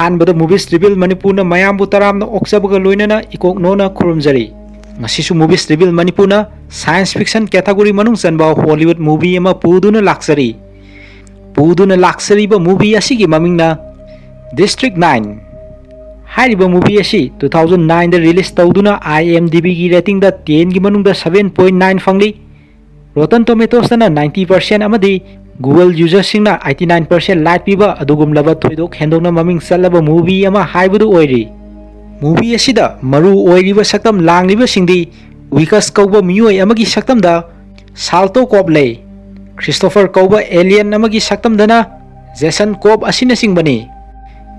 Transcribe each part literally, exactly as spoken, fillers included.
ꯑꯍꯥꯟꯕꯗ Movies Reveal ꯃꯅꯤꯄꯨꯔꯅ ꯃꯌꯥꯝꯕꯨ ꯇꯔꯥꯝꯅ ꯑꯣꯛꯆꯕꯒ ꯂꯣꯏꯅꯅ ꯏꯀꯣꯛ ꯅꯣꯟꯅ ꯈꯨꯔꯨꯝꯖꯔꯤ꯫ ꯉꯁꯤꯁꯨ Movies Reveal ꯃꯅꯤꯄꯨꯔꯅ science fiction category ꯃꯅꯨꯡ ꯆꯟꯕ Hollywood movie ꯑꯃ ꯄꯨꯗꯨꯅ ꯂꯥꯛꯆꯔꯤ꯫ ꯄꯨꯗꯨꯅ ꯂꯥꯛꯆꯔꯤꯕ movie ꯑꯁꯤꯒꯤ ꯃꯃꯤꯡꯅ District Nine꯫ ꯍꯥꯏꯔꯤꯕ movie ꯑꯁꯤ two thousand nine ꯗ release ꯇꯧꯗꯨꯅ IMDb ꯒꯤ rating ꯗ ten ꯒꯤ ꯃꯅꯨꯡꯗ seven point nine ꯐꯪꯂꯤ꯫ Rotten Tomatoes ꯇꯅ ninety percent ꯑꯃꯗꯤ Google user ꯁꯤꯡꯅ eighty nine percent like ꯄꯤꯕ ꯑꯗꯨꯒꯨꯝꯂꯕ ꯊꯣꯏꯗꯣꯛ ꯍꯦꯟꯗꯣꯛꯅ ꯃꯃꯤꯡ ꯆꯠꯂꯕ movie ꯑꯃ ꯍꯥꯏꯕꯗꯨ ꯑꯣꯏꯔꯤ꯫ Movie ꯑꯁꯤꯗ ꯃꯔꯨ ꯑꯣꯏꯔꯤꯕ ꯁꯛꯇꯝ ꯂꯥꯡꯂꯤꯕꯁꯤꯡꯗꯤ ꯋꯤꯀꯁ ꯀꯧꯕ ꯃꯤꯑꯣꯏ ꯑꯃꯒꯤ ꯁꯛꯇꯝꯗ ꯁꯥꯜꯇꯣ ꯀꯣꯞ ꯂꯩ, ꯈ꯭ꯔꯤꯁꯇꯣꯐꯔ ꯀꯧꯕ alien ꯑꯃꯒꯤ ꯁꯛꯇꯝꯗꯅ ꯖꯦꯁꯟ ꯀꯣꯞ ꯑꯁꯤꯅꯆꯤꯡꯕꯅꯤ꯫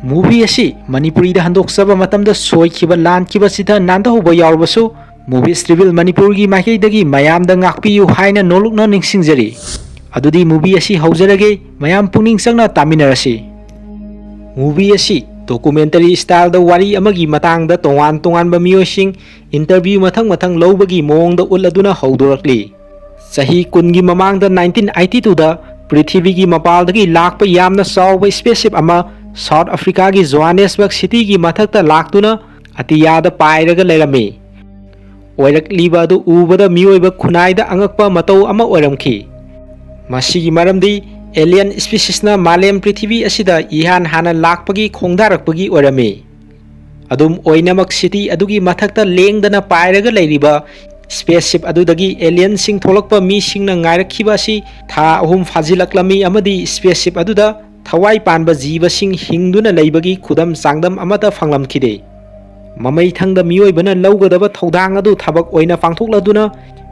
Movie ꯑꯁꯤ ꯃꯅꯤꯄꯨꯔꯤꯗ ꯍꯟꯗꯣꯛꯆꯕ ꯃꯇꯝꯗ ꯁꯣꯏꯈꯤꯕ ꯂꯥꯟꯈꯤꯕ ꯆꯤꯊ ꯅꯥꯟꯊꯍꯧꯕ ꯌꯥꯎꯔꯕꯁꯨ, Movies Reveal ꯃꯅꯤꯄꯨꯔꯒꯤ ꯃꯥꯏꯀꯩꯗꯒꯤ ꯃꯌꯥꯝꯗ ꯉꯥꯛꯄꯤꯌꯨ ꯍꯥꯏꯅ ꯅꯣꯂꯨꯛꯅ ꯅꯤꯡꯁꯤꯡꯖꯔꯤ꯫ ꯑꯗꯨꯗꯤ movie ꯑꯁꯤ ꯍꯧꯖꯔꯒꯦ, ꯃꯌꯥꯝ ꯄꯨꯛꯅꯤꯡ ꯆꯪꯅ ꯇꯥꯃꯤꯟꯅꯔꯁꯤ꯫ Movie ꯑꯁꯤ documentary style ꯗ ꯋꯥꯔꯤ ꯑꯃꯒꯤ ꯃꯇꯥꯡꯗ ꯇꯣꯉꯥꯟ ꯇꯣꯉꯥꯟꯕ ꯃꯤꯑꯣꯏꯁꯤꯡ interview ꯃꯊꯪ ꯃꯊꯪ ꯂꯧꯕꯒꯤ ꯃꯑꯣꯡꯗ ꯎꯠꯂꯗꯨꯅ ꯍꯧꯗꯣꯔꯛꯂꯤ꯫ ꯆꯍꯤ ꯀꯨꯟꯒꯤ ꯃꯃꯥꯡꯗ nineteen eighty two ꯗ ꯄ꯭ꯔꯤꯊꯤꯕꯤꯒꯤ ꯃꯄꯥꯜꯗꯒꯤ ꯂꯥꯛꯄ ꯌꯥꯝꯅ ꯆꯥꯎꯕ spaceship ꯑꯃ South Africa ꯒꯤ Johannesburg city ꯒꯤ ꯃꯊꯛꯇ ꯂꯥꯛꯇꯨꯅ ꯑꯇꯤꯌꯥꯗ ꯄꯥꯏꯔꯒ ꯂꯩꯔꯝꯃꯤ꯫ ꯑꯣꯏꯔꯛꯂꯤꯕ ꯑꯗꯨ ꯎꯕꯗ ꯃꯤꯑꯣꯏꯕ ꯈꯨꯟꯅꯥꯏꯗ ꯑꯉꯛꯄ ꯃꯇꯧ ꯑꯃ ꯑꯣꯏꯔꯝꯈꯤ꯫ ꯃꯁꯤꯒꯤ ꯃꯔꯝꯗꯤ alien species ꯅ ꯃꯥꯂꯦꯝ ꯄ꯭ꯔꯤꯊꯤꯕꯤ ꯑꯁꯤꯗ ꯏꯍꯥꯟ ꯍꯥꯟꯅ ꯂꯥꯛꯄꯒꯤ ꯈꯣꯡꯗꯥꯔꯛꯄꯒꯤ ꯑꯣꯏꯔꯝꯃꯤ꯫ ꯑꯗꯨꯝ ꯑꯣꯏꯅꯃꯛ, city ꯑꯗꯨꯒꯤ ꯃꯊꯛꯇ ꯂꯦꯡꯗꯅ ꯄꯥꯏꯔꯒ ꯂꯩꯔꯤꯕ spaceship ꯑꯗꯨꯗꯒꯤ alien ꯁꯤꯡ ꯊꯣꯛꯂꯛꯄ ꯃꯤꯁꯤꯡꯅ ꯉꯥꯏꯔꯛꯈꯤꯕ ꯑꯁꯤ ꯊꯥ ꯑꯍꯨꯝ ꯐꯥꯖꯤꯜꯂꯛꯂꯝꯃꯤ ꯑꯃꯗꯤ spaceship ꯑꯗꯨꯗ ꯊꯋꯥꯏ ꯄꯥꯟꯕ ꯖꯤꯕꯁꯤꯡ ꯍꯤꯡꯗꯨꯅ ꯂꯩꯕꯒꯤ ꯈꯨꯗꯝ ꯆꯥꯡꯗꯝ ꯑꯃꯠꯇ ꯐꯪꯂꯝꯈꯤꯗꯦ꯫ ꯃꯃꯩꯊꯪꯗ ꯃꯤꯑꯣꯏꯕꯅ ꯂꯧꯒꯗꯕ ꯊꯧꯗꯥꯡ ꯑꯗꯨ ꯊꯕꯛ ꯑꯣꯏꯅ ꯄꯥꯡꯊꯣꯛꯂꯗꯨꯅ,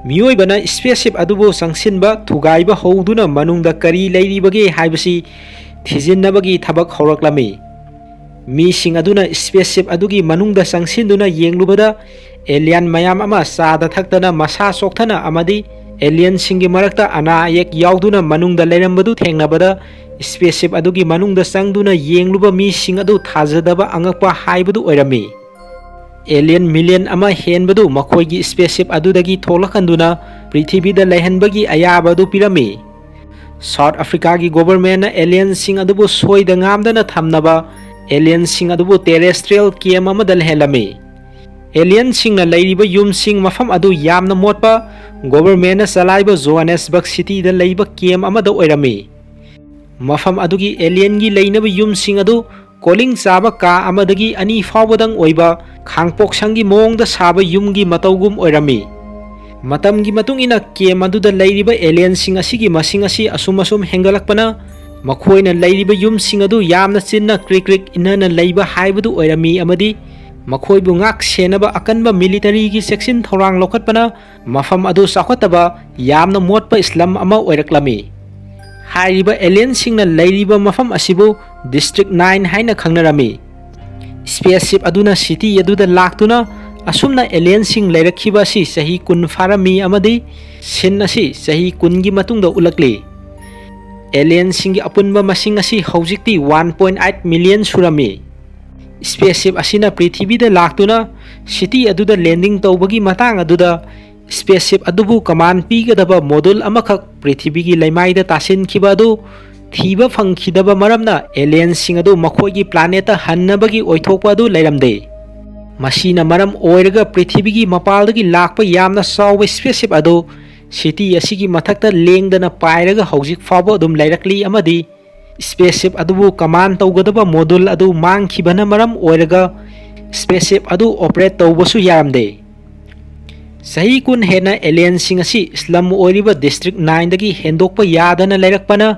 ꯃꯤꯑꯣꯏꯕꯅ spaceship ꯑꯗꯨꯕꯨ ꯆꯪꯁꯤꯟꯕ ꯊꯨꯒꯥꯏꯕ ꯍꯧꯗꯨꯅ ꯃꯅꯨꯡꯗ ꯀꯔꯤ ꯂꯩꯔꯤꯕꯒꯦ ꯍꯥꯏꯕꯁꯤ ꯊꯤꯖꯤꯟꯅꯕꯒꯤ ꯊꯕꯛ ꯍꯧꯔꯛꯂꯝꯃꯤ꯫ ꯃꯤꯁꯤꯡ ꯑꯗꯨꯅ spaceship ꯑꯗꯨꯒꯤ ꯃꯅꯨꯡꯗ ꯆꯪꯁꯤꯟꯗꯨꯅ ꯌꯦꯡꯂꯨꯕꯗ, alien ꯃꯌꯥꯝ ꯑꯃ ꯆꯥꯗ ꯊꯛꯇꯅ ꯃꯁꯥ ꯆꯣꯛꯊꯅ ꯑꯃꯗꯤ alien ꯁꯤꯡꯒꯤ ꯃꯔꯛꯇ ꯑꯅꯥ ꯑꯌꯦꯛ ꯌꯥꯎꯗꯨꯅ ꯃꯅꯨꯡꯗ ꯂꯩꯔꯝꯕꯗꯨ ꯊꯦꯡꯅꯕꯗ, spaceship ꯑꯗꯨꯒꯤ ꯃꯅꯨꯡꯗ ꯆꯪꯗꯨꯅ ꯌꯦꯡꯂꯨꯕ ꯃꯤꯁꯤꯡ ꯑꯗꯨ ꯊꯥꯖꯗꯕ ꯑꯉꯛꯄ ꯍꯥꯏꯕꯗꯨ ꯑꯣꯏꯔꯝꯃꯤ꯫ Alien million ꯑꯃ ꯍꯦꯟꯕꯗꯨ ꯃꯈꯣꯏꯒꯤ spaceship ꯑꯗꯨꯗꯒꯤ ꯊꯣꯛꯂꯛꯍꯟꯗꯨꯅ ꯄ꯭ꯔꯤꯊꯤꯕꯤꯗ ꯂꯩꯍꯟꯕꯒꯤ ꯑꯌꯥꯕ ꯑꯗꯨ ꯄꯤꯔꯝꯃꯤ꯫ South Africa ꯒꯤ government ꯅ alien ꯁꯤꯡ ꯑꯗꯨꯕꯨ ꯁꯣꯏꯗ ꯉꯥꯝꯗꯅ ꯊꯝꯅꯕ ꯑꯦꯂꯤꯌꯟꯁꯤꯡ ꯑꯗꯨꯕꯨ ꯇꯦꯔꯦꯁꯇ꯭ꯔꯤꯌꯦꯜ ꯀꯦꯝ ꯑꯃꯗ ꯂꯩꯍꯜꯂꯝꯃꯤ꯫ ꯑꯦꯂꯤꯌꯟꯁꯤꯡꯅ ꯂꯩꯔꯤꯕ ꯌꯨꯝꯁꯤꯡ ꯃꯐꯝ ꯑꯗꯨ ꯌꯥꯝꯅ ꯃꯣꯠꯄ ꯒꯣꯚꯔꯟꯃꯦꯟꯠꯅ ꯆꯂꯥꯏꯕ ꯖꯣꯍꯥꯅꯦꯁꯕꯔꯒ ꯁꯤꯇꯤꯗ ꯂꯩꯕ ꯀꯦꯝ ꯑꯃꯗ ꯑꯣꯏꯔꯝꯃꯤ꯫ ꯃꯐꯝ ꯑꯗꯨꯒꯤ ꯑꯦꯂꯤꯌꯟꯒꯤ ꯂꯩꯅꯕ ꯌꯨꯝꯁꯤꯡ ꯑꯗꯨ ꯀꯣꯂꯤꯡ ꯆꯥꯕ ꯀꯥ ꯑꯃꯗꯒꯤ ꯑꯅꯤ ꯐꯥꯎꯕꯗꯪ ꯑꯣꯏꯕ ꯈꯥꯡꯄꯣꯛꯁꯪꯒꯤ ꯃꯑꯣꯡꯗ ꯁꯥꯕ ꯌꯨꯝꯒꯤ ꯃꯇꯧꯒꯨꯝ ꯑꯣꯏꯔꯝꯃꯤ꯫ ꯃꯇꯝꯒꯤ ꯃꯇꯨꯡ ꯏꯟꯅ ꯀꯦꯝ ꯑꯗꯨꯗ ꯂꯩꯔꯤꯕ ꯑꯦꯂꯤꯌꯟꯁꯤꯡ ꯑꯁꯤꯒꯤ ꯃꯁꯤꯡ ꯑꯁꯤ ꯑꯁꯨꯝ ꯑꯁꯨꯝ ꯍꯦꯟꯒꯠꯂꯛꯄꯅ ꯃꯈꯣꯏꯅ ꯂꯩꯔꯤꯕ ꯌꯨꯝꯁꯤꯡ ꯑꯗꯨ ꯌꯥꯝꯅ ꯆꯤꯟꯅ ꯀ꯭ꯔꯤꯛ ꯀ꯭ꯔꯤꯛ ꯏꯟꯅꯅ ꯂꯩꯕ ꯍꯥꯏꯕꯗꯨ ꯑꯣꯏꯔꯝꯃꯤ ꯑꯃꯗꯤ ꯃꯈꯣꯏꯕꯨ ꯉꯥꯛ ꯁꯦꯟꯅꯕ ꯑꯀꯟꯕ ꯃꯤꯂꯤꯇꯔꯤꯒꯤ ꯆꯦꯛꯁꯤꯟ ꯊꯧꯔꯥꯡ ꯂꯧꯈꯠꯄꯅ ꯃꯐꯝ ꯑꯗꯨ ꯆꯥꯎꯈꯠꯇꯕ ꯌꯥꯝꯅ ꯃꯣꯠꯄ ꯁ꯭ꯂꯝ ꯑꯃ ꯑꯣꯏꯔꯛꯂꯝꯃꯤ꯫ ꯍꯥꯏꯔꯤꯕ ꯑꯦꯂꯤꯌꯟꯁꯤꯡꯅ ꯂꯩꯔꯤꯕ ꯃꯐꯝ ꯑꯁꯤꯕꯨ ꯗꯤꯁꯇ꯭ꯔꯤꯛ ꯅꯥꯏꯟ ꯍꯥꯏꯅ ꯈꯪꯅꯔꯝꯃꯤ꯫ ꯁ꯭ꯄꯦꯁꯁꯤꯞ ꯑꯗꯨꯅ ꯁꯤꯇꯤ ꯑꯗꯨꯗ ꯂꯥꯛꯇꯨꯅ ꯑꯁꯨꯝꯅ ꯑꯦꯂꯤꯌꯟꯁꯤꯡ ꯂꯩꯔꯛꯈꯤꯕ ꯑꯁꯤ ꯆꯍꯤ ꯀꯨꯟ ꯐꯥꯔꯝꯃꯤ ꯑꯃꯗꯤ ꯁꯤꯟ ꯑꯁꯤ ꯆꯍꯤ ꯀꯨꯟꯒꯤ ꯃꯇꯨꯡꯗ ꯎꯠꯂꯛꯂꯤ꯫ ꯑꯦꯂꯤꯌꯟꯁꯤꯡꯒꯤ ꯑꯄꯨꯟꯕ ꯃꯁꯤꯡ ꯑꯁꯤ ꯍꯧꯖꯤꯛꯇꯤ ꯋꯥꯟ ꯄꯣꯏꯟꯠ ꯑꯩꯠ ꯃꯤꯂꯤꯌꯟ ꯁꯨꯔꯝꯃꯤ꯫ ꯁ꯭ꯄꯦꯁꯁꯤꯞ ꯑꯁꯤꯅ ꯄ꯭ꯔꯤꯊꯤꯕꯤꯗ ꯂꯥꯛꯇꯨꯅ ꯁꯤꯇꯤ ꯑꯗꯨꯗ ꯂꯦꯟꯗꯤꯡ ꯇꯧꯕꯒꯤ ꯃꯇꯥꯡ ꯑꯗꯨꯗ ꯁ꯭ꯄꯦꯁꯁꯤꯞ ꯑꯗꯨꯕꯨ ꯀꯃꯥꯟ ꯄꯤꯒꯗꯕ ꯃꯣꯗꯨꯜ ꯑꯃꯈꯛ ꯄ꯭ꯔꯤꯊꯤꯕꯤꯒꯤ ꯂꯩꯃꯥꯏꯗ ꯇꯥꯁꯤꯟꯈꯤꯕ ꯑꯗꯨ ꯊꯤꯕ ꯐꯪꯈꯤꯗꯕ ꯃꯔꯝꯅ ꯑꯦꯂꯤꯌꯟꯁꯤꯡ ꯑꯗꯨ ꯃꯈꯣꯏꯒꯤ ꯄ꯭ꯂꯥꯅꯦꯠꯇ ꯍꯟꯅꯕꯒꯤ ꯑꯣꯏꯊꯣꯛꯄ ꯑꯗꯨ ꯂꯩꯔꯝꯗꯦ꯫ ꯃꯁꯤꯅ ꯃꯔꯝ ꯑꯣꯏꯔꯒ ꯄ꯭ꯔꯤꯊꯤꯕꯤꯒꯤ ꯃꯄꯥꯜꯗꯒꯤ ꯂꯥꯛꯄ ꯌꯥꯝꯅ ꯆꯥꯎꯕ ꯁ꯭ꯄꯦꯁꯁꯤꯞ ꯑꯗꯨ ꯁꯤꯇꯤ ꯑꯁꯤꯒꯤ ꯃꯊꯛꯇ ꯂꯦꯡꯗꯅ ꯄꯥꯏꯔꯒ ꯍꯧꯖꯤꯛ ꯐꯥꯎꯕ ꯑꯗꯨꯝ ꯂꯩꯔꯛꯂꯤ ꯑꯃꯗꯤ ꯁ꯭ꯄꯦꯁꯁꯤꯞ ꯑꯗꯨꯕꯨ ꯀꯃꯥꯟ ꯇꯧꯒꯗꯕ ꯃꯣꯗꯨꯜ ꯑꯗꯨ ꯃꯥꯡꯈꯤꯕꯅ ꯃꯔꯝ ꯑꯣꯏꯔꯒ ꯁ꯭ꯄꯦꯁꯁꯤꯞ ꯑꯗꯨ ꯑꯣꯄꯔꯦꯠ ꯇꯧꯕꯁꯨ ꯌꯥꯔꯝꯗꯦ꯫ ꯆꯍꯤ ꯀꯨꯟ ꯍꯦꯟꯅ ꯑꯦꯂꯤꯌꯟꯁꯤꯡ ꯑꯁꯤ ꯁ꯭ꯂꯝ ꯑꯣꯏꯔꯤꯕ ꯗꯤꯁꯇ꯭ꯔꯤꯛ ꯅꯥꯏꯟꯗꯒꯤ ꯍꯦꯟꯗꯣꯛꯄ ꯌꯥꯗꯅ ꯂꯩꯔꯛꯄꯅ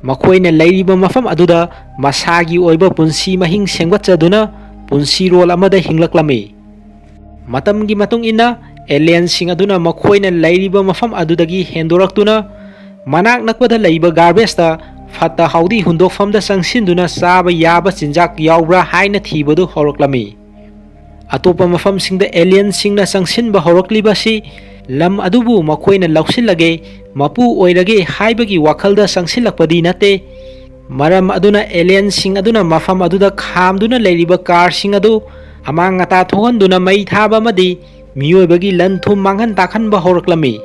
ꯃꯈꯣꯏꯅ ꯂꯩꯔꯤꯕ ꯃꯐꯝ ꯑꯗꯨꯗ ꯃꯁꯥꯒꯤ ꯑꯣꯏꯕ ꯄꯨꯟꯁꯤ ꯃꯍꯤꯡ ꯁꯦꯝꯒꯠꯆꯗꯨꯅ ꯄꯨꯟꯁꯤꯔꯣꯜ ꯑꯃꯗ ꯍꯤꯡꯂꯛꯂꯝꯃꯤ꯫ ꯃꯇꯝꯒꯤ ꯃꯇꯨꯡ ꯏꯟꯅ ꯑꯦꯂꯤꯌꯟꯁꯤꯡ ꯑꯗꯨꯅ ꯃꯈꯣꯏꯅ ꯂꯩꯔꯤꯕ ꯃꯐꯝ ꯑꯗꯨꯗꯒꯤ ꯍꯦꯟꯗꯣꯔꯛꯇꯨꯅ ꯃꯅꯥꯛ ꯅꯛꯄꯗ ꯂꯩꯕ ꯒꯥꯔꯕꯦꯖꯇ ꯐꯠꯇ ꯍꯥꯎꯗꯤ ꯍꯨꯟꯗꯣꯛꯐꯝꯗ ꯆꯪꯁꯤꯟꯗꯨꯅ ꯆꯥꯕ ꯌꯥꯕ ꯆꯤꯟꯖꯥꯛ ꯌꯥꯎꯕ꯭ꯔꯥ ꯍꯥꯏꯅ ꯊꯤꯕꯗꯨ ꯍꯧꯔꯛꯂꯝꯃꯤ꯫ ꯑꯇꯣꯞꯄ ꯃꯐꯝꯁꯤꯡꯗ ꯑꯦꯂꯤꯌꯟꯁꯤꯡꯅ ꯆꯪꯁꯤꯟꯕ ꯍꯧꯔꯛꯂꯤꯕꯁꯤ ꯂꯝ ꯑꯗꯨꯕꯨ ꯃꯈꯣꯏꯅ ꯂꯧꯁꯤꯜꯂꯒꯦ, ꯃꯄꯨ ꯑꯣꯏꯔꯒꯦ ꯍꯥꯏꯕꯒꯤ ꯋꯥꯈꯜꯗ ꯆꯪꯁꯤꯜꯂꯛꯄꯗꯤ ꯅꯠꯇꯦ꯫ ꯃꯔꯝ ꯑꯗꯨꯅ ꯑꯦꯂꯤꯌꯟꯁꯤꯡ ꯑꯗꯨꯅ ꯃꯐꯝ ꯑꯗꯨꯗ ꯈꯥꯝꯗꯨꯅ ꯂꯩꯔꯤꯕ ꯀꯥꯔꯁꯤꯡ ꯑꯗꯨ ꯑꯃꯥꯡ ꯑꯇꯥ ꯊꯣꯛꯍꯟꯗꯨꯅ ꯃꯩ ꯊꯥꯕ ꯑꯃꯗꯤ ꯃꯤꯑꯣꯏꯕꯒꯤ ꯂꯟ ꯊꯨꯝ ꯃꯥꯡꯍꯟ ꯇꯥꯛꯍꯟꯕ ꯍꯧꯔꯛꯂꯝꯃꯤ꯫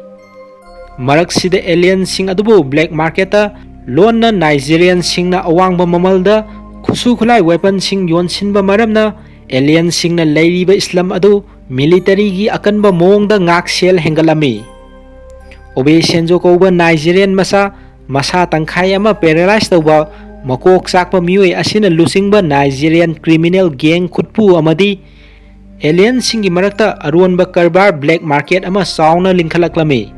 ꯃꯔꯛꯁꯤꯗ ꯑꯦꯂꯤꯌꯟꯁꯤꯡ ꯑꯗꯨꯕꯨ ꯕ꯭ꯂꯦꯛ ꯃꯥꯔꯀꯦꯠꯇ ꯂꯣꯟꯅ ꯅꯥꯏꯖꯦꯔꯤꯌꯟꯁꯤꯡꯅ ꯑꯋꯥꯡꯕ ꯃꯃꯜꯗ ꯈꯨꯠꯁꯨ ꯈꯨꯠꯂꯥꯏ weaponꯁꯤꯡ ꯌꯣꯟꯁꯤꯟꯕ ꯃꯔꯝꯅ alienꯁꯤꯡꯅ ꯂꯩꯔꯤꯕ slum ꯑꯗꯨ militaryꯒꯤ ꯑꯀꯟꯕ ꯃꯑꯣꯡꯗ ꯉꯥꯛꯁꯦꯜ ꯍꯦꯟꯒꯠꯂꯝꯃꯤ꯫ ꯑꯣꯕꯦ ꯁꯦꯟꯖꯣ ꯀꯧꯕ Nigerian ꯃꯆꯥ, ꯃꯁꯥ ꯇꯪꯈꯥꯏ ꯑꯃ paralyze ꯇꯧꯕ, ꯃꯀꯣꯛ ꯆꯥꯛꯄ ꯃꯤꯑꯣꯏ ꯑꯁꯤꯅ ꯂꯨꯆꯤꯡꯕ Nigerian criminal gang ꯈꯨꯠꯄꯨ ꯑꯃꯗꯤ alienꯁꯤꯡꯒꯤ ꯃꯔꯛꯇ ꯑꯔꯣꯟꯕ ꯀꯔꯕꯥꯔ, black market ꯑꯃ ꯆꯥꯎꯅ ꯂꯤꯡꯈꯠꯂꯛꯂꯝꯃꯤ꯫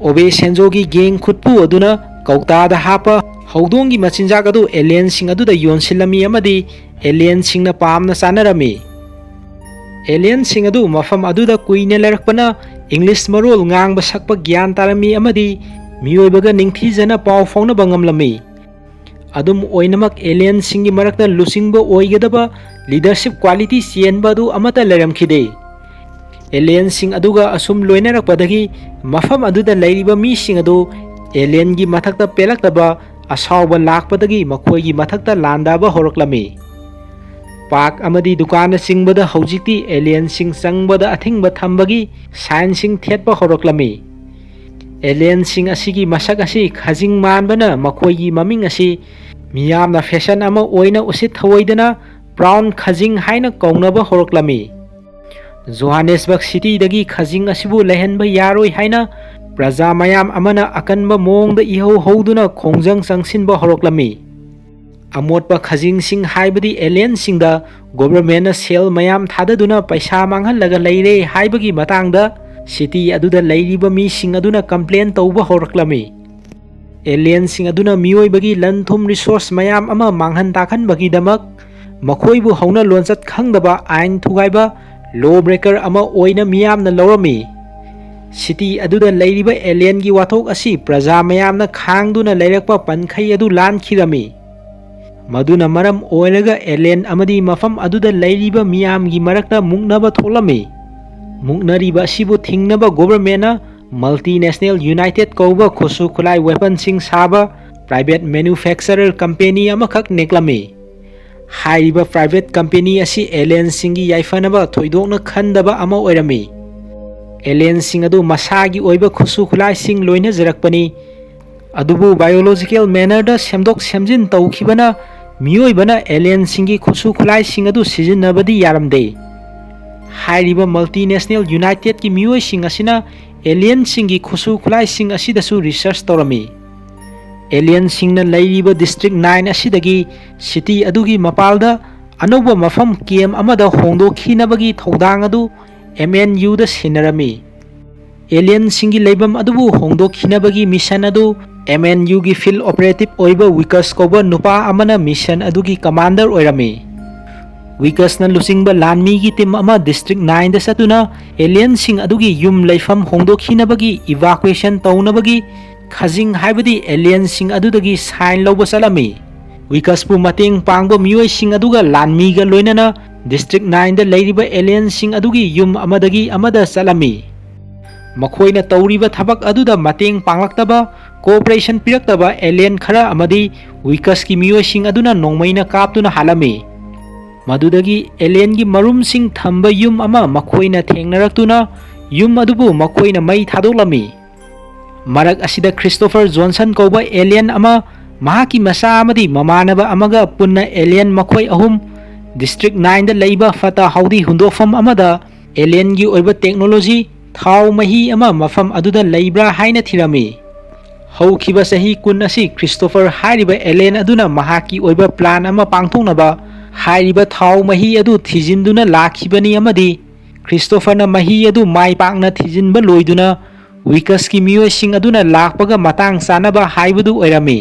ꯑꯣꯕꯦ ꯁꯦꯟꯖꯣꯒꯤ gang ꯈꯨꯠꯄꯨ ꯑꯗꯨꯅ ꯀꯧꯇꯥꯗ ꯍꯥꯞꯄ ꯍꯧꯗꯣꯡꯒꯤ ꯃꯆꯤꯟꯖꯥꯛ ꯑꯗꯨ alienꯁꯤꯡ ꯑꯗꯨꯗ ꯌꯣꯟꯁꯤꯜꯂꯝꯃꯤ ꯑꯃꯗꯤ alienꯁꯤꯡꯅ ꯄꯥꯝꯅ ꯆꯥꯅꯔꯝꯃꯤ꯫ Alienꯁꯤꯡ ꯑꯗꯨ ꯃꯐꯝ ꯑꯗꯨꯗ ꯀꯨꯏꯅ ꯂꯩꯔꯛꯄꯅ English ꯃꯔꯣꯜ ꯉꯥꯡꯕ ꯁꯛꯄ ꯒ꯭ꯌꯥꯟ ꯇꯥꯔꯝꯃꯤ ꯑꯃꯗꯤ ꯃꯤꯑꯣꯏꯕꯒ ꯅꯤꯡꯊꯤꯖꯅ ꯄꯥꯎ ꯐꯥꯎꯅꯕ ꯉꯝꯂꯝꯃꯤ꯫ ꯑꯗꯨꯝ ꯑꯣꯏꯅꯃꯛ alienꯁꯤꯡꯒꯤ ꯃꯔꯛꯇ ꯂꯨꯆꯤꯡꯕ ꯑꯣꯏꯒꯗꯕ leadership quality ꯆꯦꯟꯕ ꯑꯗꯨ ꯑꯃꯠꯇ ꯂꯩꯔꯝꯈꯤꯗꯦ꯫ Alienꯁꯤꯡ ꯑꯗꯨꯒ ꯑꯁꯨꯝ ꯂꯣꯏꯅꯔꯛꯄꯗꯒꯤ ꯃꯐꯝ ꯑꯗꯨꯗ ꯂꯩꯔꯤꯕ ꯃꯤꯁꯤꯡ ꯑꯗꯨ alienꯒꯤ ꯃꯊꯛꯇ ꯄꯦꯜꯂꯛꯇꯕ ꯑꯁꯥꯎꯕ ꯂꯥꯛꯄꯗꯒꯤ ꯃꯈꯣꯏꯒꯤ ꯃꯊꯛꯇ ꯂꯥꯟꯗꯥꯕ ꯍꯧꯔꯛꯂꯝꯃꯤ꯫ Park ꯑꯃꯗꯤ ꯗꯨꯀꯥꯟꯅꯆꯤꯡꯕꯗ ꯍꯧꯖꯤꯛꯇꯤ alienꯁꯤꯡ ꯆꯪꯕꯗ ꯑꯊꯤꯡꯕ ꯊꯝꯕꯒꯤ signꯁꯤꯡ ꯊꯦꯠꯄ ꯍꯧꯔꯛꯂꯝꯃꯤ꯫ Alienꯁꯤꯡ ꯑꯁꯤꯒꯤ ꯃꯁꯛ ꯑꯁꯤ ꯈꯖꯤꯡ ꯃꯥꯟꯕꯅ ꯃꯈꯣꯏꯒꯤ ꯃꯃꯤꯡ ꯑꯁꯤ ꯃꯤꯌꯥꯝꯅ fashion ꯑꯃ ꯑꯣꯏꯅ ꯎꯁꯤꯠ ꯊꯑꯣꯏꯗꯅ brown ꯈꯖꯤꯡ ꯍꯥꯏꯅ ꯀꯧꯅꯕ ꯍꯧꯔꯛꯂꯝꯃꯤ꯫ Johannesburg cityꯗꯒꯤ ꯈꯖꯤꯡ ꯑꯁꯤꯕꯨ ꯂꯩꯍꯟꯕ ꯌꯥꯔꯣꯏ ꯍꯥꯏꯅ ꯄ꯭ꯔꯖꯥ ꯃꯌꯥꯝ ꯑꯃꯅ ꯑꯀꯟꯕ ꯃꯑꯣꯡꯗ ꯏꯍꯧ ꯍꯧꯗꯨꯅ ꯈꯣꯡꯖꯪ ꯆꯪꯁꯤꯟꯕ ꯍꯧꯔꯛꯂꯝꯃꯤ꯫ ꯑꯃꯣꯠꯄ ꯈꯖꯤꯡꯁꯤꯡ ꯍꯥꯏꯕꯗꯤ alienꯁꯤꯡꯗ governmentꯅ ꯁꯦꯜ ꯃꯌꯥꯝ ꯊꯥꯗꯗꯨꯅ ꯄꯩꯁꯥ ꯃꯥꯡꯍꯜꯂꯒ ꯂꯩꯔꯦ ꯍꯥꯏꯕꯒꯤ ꯃꯇꯥꯡꯗ city ꯑꯗꯨꯗ ꯂꯩꯔꯤꯕ ꯃꯤꯁꯤꯡ ꯑꯗꯨꯅ complain ꯇꯧꯕ ꯍꯧꯔꯛꯂꯝꯃꯤ꯫ Alienꯁꯤꯡ ꯑꯗꯨꯅ ꯃꯤꯑꯣꯏꯕꯒꯤ ꯂꯟ ꯊꯨꯝ resource ꯃꯌꯥꯝ ꯑꯃ ꯃꯥꯡꯍꯟ ꯇꯥꯛꯍꯟꯕꯒꯤꯗꯃꯛ ꯃꯈꯣꯏꯕꯨ ꯍꯧꯅ ꯂꯣꯟꯆꯠ ꯈꯪꯗꯕ ꯑꯥꯏꯟ ꯊꯨꯒꯥꯏꯕ law breaker ꯑꯃ ꯑꯣꯏꯅ ꯃꯤꯌꯥꯝꯅ ꯂꯧꯔꯝꯃꯤ꯫ City ꯑꯗꯨꯗ ꯂꯩꯔꯤꯕ alienꯒꯤ ꯋꯥꯊꯣꯛ ꯑꯁꯤ ꯄ꯭ꯔꯖꯥ ꯃꯌꯥꯝꯅ ꯈꯥꯡꯗꯨꯅ ꯂꯩꯔꯛꯄ ꯄꯟꯈꯩ ꯑꯗꯨ ꯂꯥꯟꯈꯤꯔꯝꯃꯤ꯫ ꯃꯗꯨꯅ ꯃꯔꯝ ꯑꯣꯏꯔꯒ alien ꯑꯃꯗꯤ ꯃꯐꯝ ꯑꯗꯨꯗ ꯂꯩꯔꯤꯕ ꯃꯤꯌꯥꯝꯒꯤ ꯃꯔꯛꯇ ꯃꯨꯛꯅꯕ ꯊꯣꯛꯂꯝꯃꯤ꯫ ꯃꯨꯛꯅꯔꯤꯕ ꯑꯁꯤꯕꯨ ꯊꯤꯡꯅꯕ governmentꯅ multinational United ꯀꯧꯕ ꯈꯨꯠꯁꯨ ꯈꯨꯠꯂꯥꯏ weaponꯁꯤꯡ ꯁꯥꯕ private manufacturer company ꯑꯃꯈꯛ ꯅꯦꯛꯂꯝꯃꯤ꯫ ꯍꯥꯏꯔꯤꯕ private company ꯑꯁꯤ alienꯁꯤꯡꯒꯤ ꯌꯥꯏꯐꯅꯕ ꯊꯣꯏꯗꯣꯛꯅ ꯈꯟꯗꯕ ꯑꯃ ꯑꯣꯏꯔꯝꯃꯤ꯫ Alienꯁꯤꯡ ꯑꯗꯨ ꯃꯁꯥꯒꯤ ꯑꯣꯏꯕ ꯈꯨꯠꯁꯨ ꯈꯨꯠꯂꯥꯏꯁꯤꯡ ꯂꯣꯏꯅꯖꯔꯛꯄꯅꯤ꯫ ꯑꯗꯨꯕꯨ biological mannerꯗ ꯁꯦꯝꯗꯣꯛ ꯁꯦꯝꯖꯤꯟ ꯇꯧꯈꯤꯕꯅ ꯃꯤꯑꯣꯏꯕꯅ alienꯁꯤꯡꯒꯤ ꯈꯨꯠꯁꯨ ꯈꯨꯠꯂꯥꯏꯁꯤꯡ ꯑꯗꯨ ꯁꯤꯖꯤꯟꯅꯕꯗꯤ ꯌꯥꯔꯝꯗꯦ꯫ ꯍꯥꯏꯔꯤꯕ multinational Unitedꯀꯤ ꯃꯤꯑꯣꯏꯁꯤꯡ ꯑꯁꯤꯅ alienꯁꯤꯡꯒꯤ ꯈꯨꯠꯁꯨ ꯈꯨꯠꯂꯥꯏꯁꯤꯡ ꯑꯁꯤꯗꯁꯨ research ꯇꯧꯔꯝꯃꯤ꯫ Alienꯁꯤꯡꯅ ꯂꯩꯔꯤꯕ District nine ꯑꯁꯤꯗꯒꯤ city ꯑꯗꯨꯒꯤ ꯃꯄꯥꯜꯗ ꯑꯅꯧꯕ ꯃꯐꯝ camp ꯑꯃꯗ ꯍꯣꯡꯗꯣꯛꯈꯤꯅꯕꯒꯤ ꯊꯧꯗꯥꯡ ꯑꯗꯨ MNUꯗ ꯁꯤꯟꯅꯔꯝꯃꯤ꯫ Alienꯁꯤꯡꯒꯤ ꯂꯩꯐꯝ ꯑꯗꯨꯕꯨ ꯍꯣꯡꯗꯣꯛꯈꯤꯅꯕꯒꯤ mission ꯑꯗꯨ MNUꯒꯤ field operative ꯑꯣꯏꯕ ꯋꯤꯀꯁ ꯀꯧꯕ ꯅꯨꯄꯥ ꯑꯃꯅ mission ꯑꯗꯨꯒꯤ commander ꯑꯣꯏꯔꯝꯃꯤ꯫ ꯋꯤꯀꯁꯅ ꯂꯨꯆꯤꯡꯕ ꯂꯥꯟꯃꯤꯒꯤ team ꯑꯃ District nineꯗ ꯆꯠꯇꯨꯅ alienꯁꯤꯡ ꯑꯗꯨꯒꯤ ꯌꯨꯝ ꯂꯩꯐꯝ ꯍꯣꯡꯗꯣꯛꯈꯤꯅꯕꯒꯤ evacuation ꯇꯧꯅꯕꯒꯤ ꯈꯖꯤꯡ, ꯍꯥꯏꯕꯗꯤ alienꯁꯤꯡ ꯑꯗꯨꯗꯒꯤ sign ꯂꯧꯕ ꯆꯠꯂꯝꯃꯤ꯫ ꯋꯤꯀꯁꯄꯨ ꯃꯇꯦꯡ ꯄꯥꯡꯕ ꯃꯤꯑꯣꯏꯁꯤꯡ ꯑꯗꯨꯒ ꯂꯥꯟꯃꯤꯒ ꯂꯣꯏꯅꯅ District nineꯗ ꯂꯩꯔꯤꯕ alienꯁꯤꯡ ꯑꯗꯨꯒꯤ ꯌꯨꯝ ꯑꯃꯗꯒꯤ ꯑꯃꯗ ꯆꯠꯂꯝꯃꯤ꯫ ꯃꯈꯣꯏꯅ ꯇꯧꯔꯤꯕ ꯊꯕꯛ ꯑꯗꯨꯗ ꯃꯇꯦꯡ ꯄꯥꯡꯂꯛꯇꯕ, cooperation ꯄꯤꯔꯛꯇꯕ alien ꯈꯔ ꯑꯃꯗꯤ ꯋꯤꯀꯁꯀꯤ ꯃꯤꯑꯣꯏꯁꯤꯡ ꯑꯗꯨꯅ ꯅꯣꯡꯃꯩꯅ ꯀꯥꯞꯇꯨꯅ ꯍꯥꯠꯂꯝꯃꯤ꯫ ꯃꯗꯨꯗꯒꯤ alienꯒꯤ ꯃꯔꯨꯝꯁꯤꯡ ꯊꯝꯕ ꯌꯨꯝ ꯑꯃ ꯃꯈꯣꯏꯅ ꯊꯦꯡꯅꯔꯛꯇꯨꯅ ꯌꯨꯝ ꯑꯗꯨꯕꯨ ꯃꯈꯣꯏꯅ ꯃꯩ ꯊꯥꯗꯣꯛꯂꯝꯃꯤ꯫ ꯃꯔꯛ ꯑꯁꯤꯗ Christopher Johnson ꯀꯧꯕ alien ꯑꯃ ꯃꯍꯥꯛꯀꯤ ꯃꯆꯥ ꯑꯃꯗꯤ ꯃꯃꯥꯟꯅꯕ ꯑꯃꯒ ꯄꯨꯟꯅ alien ꯃꯈꯣꯏ ꯑꯍꯨꯝ District nineꯗ ꯂꯩꯕ ꯐꯠꯇ ꯍꯥꯎꯗꯤ ꯍꯨꯟꯗꯣꯛꯐꯝ ꯑꯃꯗ alienꯒꯤ ꯑꯣꯏꯕ technology, ꯊꯥꯎ ꯃꯍꯤ ꯑꯃ ꯃꯐꯝ ꯑꯗꯨꯗ ꯂꯩꯕ꯭ꯔꯥ ꯍꯥꯏꯅ ꯊꯤꯔꯝꯃꯤ꯫ ꯍꯧꯈꯤꯕ ꯆꯍꯤ ꯀꯨꯟ ꯑꯁꯤ Christopher ꯍꯥꯏꯔꯤꯕ alien ꯑꯗꯨꯅ ꯃꯍꯥꯛꯀꯤ ꯑꯣꯏꯕ plan ꯑꯃ ꯄꯥꯡꯊꯣꯛꯅꯕ ꯍꯥꯏꯔꯤꯕ ꯊꯥꯎ ꯃꯍꯤ ꯑꯗꯨ ꯊꯤꯖꯤꯟꯗꯨꯅ ꯂꯥꯛꯈꯤꯕꯅꯤ ꯑꯃꯗꯤ Christopherꯅ ꯃꯍꯤ ꯑꯗꯨ ꯃꯥꯏ ꯄꯥꯛꯅ ꯊꯤꯖꯤꯟꯕ ꯂꯣꯏꯗꯨꯅ ꯋꯤꯀꯁꯀꯤ ꯃꯤꯑꯣꯏꯁꯤꯡ ꯑꯗꯨꯅ ꯂꯥꯛꯄꯒ ꯃꯇꯥꯡ ꯆꯥꯅꯕ ꯍꯥꯏꯕꯗꯨ ꯑꯣꯏꯔꯝꯃꯤ꯫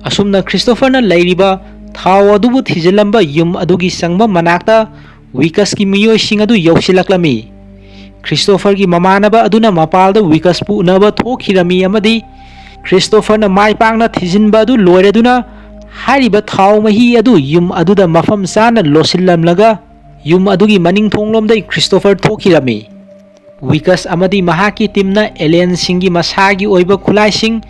ꯑꯁꯨꯝꯅ Christopherꯅ ꯂꯩꯔꯤꯕ ꯊꯥꯎ ꯑꯗꯨꯕꯨ ꯊꯤꯖꯤꯜꯂꯝꯕ ꯌꯨꯝ ꯑꯗꯨꯒꯤ ꯆꯪꯐꯝ ꯃꯅꯥꯛꯇ ꯋꯤꯀꯁꯀꯤ ꯃꯤꯑꯣꯏꯁꯤꯡ ꯑꯗꯨ ꯌꯧꯁꯤꯜꯂꯛꯂꯝꯃꯤ꯫ Christopherꯒꯤ ꯃꯃꯥꯟꯅꯕ ꯑꯗꯨꯅ ꯃꯄꯥꯜꯗ ꯋꯤꯀꯁꯄꯨ ꯎꯅꯕ ꯊꯣꯛꯈꯤꯔꯝꯃꯤ ꯑꯃꯗꯤ Christopherꯅ ꯃꯥꯏ ꯄꯥꯛꯅ ꯊꯤꯖꯤꯟꯕ ꯑꯗꯨ ꯂꯣꯏꯔꯗꯨꯅ ꯍꯥꯏꯔꯤꯕ ꯊꯥꯎ ꯃꯍꯤ ꯑꯗꯨ ꯌꯨꯝ ꯑꯗꯨꯗ ꯃꯐꯝ ꯆꯥꯅ ꯂꯣꯠꯁꯤꯜꯂꯝꯂꯒ ꯌꯨꯝ ꯑꯗꯨꯒꯤ ꯃꯅꯤꯡ ꯊꯣꯡꯂꯣꯝꯗꯩ Christopher ꯊꯣꯛꯈꯤꯔꯝꯃꯤ꯫ ꯋꯤꯀꯁ ꯑꯃꯗꯤ ꯃꯍꯥꯛꯀꯤ teamꯅ alienꯁꯤꯡꯒꯤ ꯃꯁꯥꯒꯤ ꯑꯣꯏꯕ ꯈꯨꯠꯂꯥꯏꯁꯤꯡ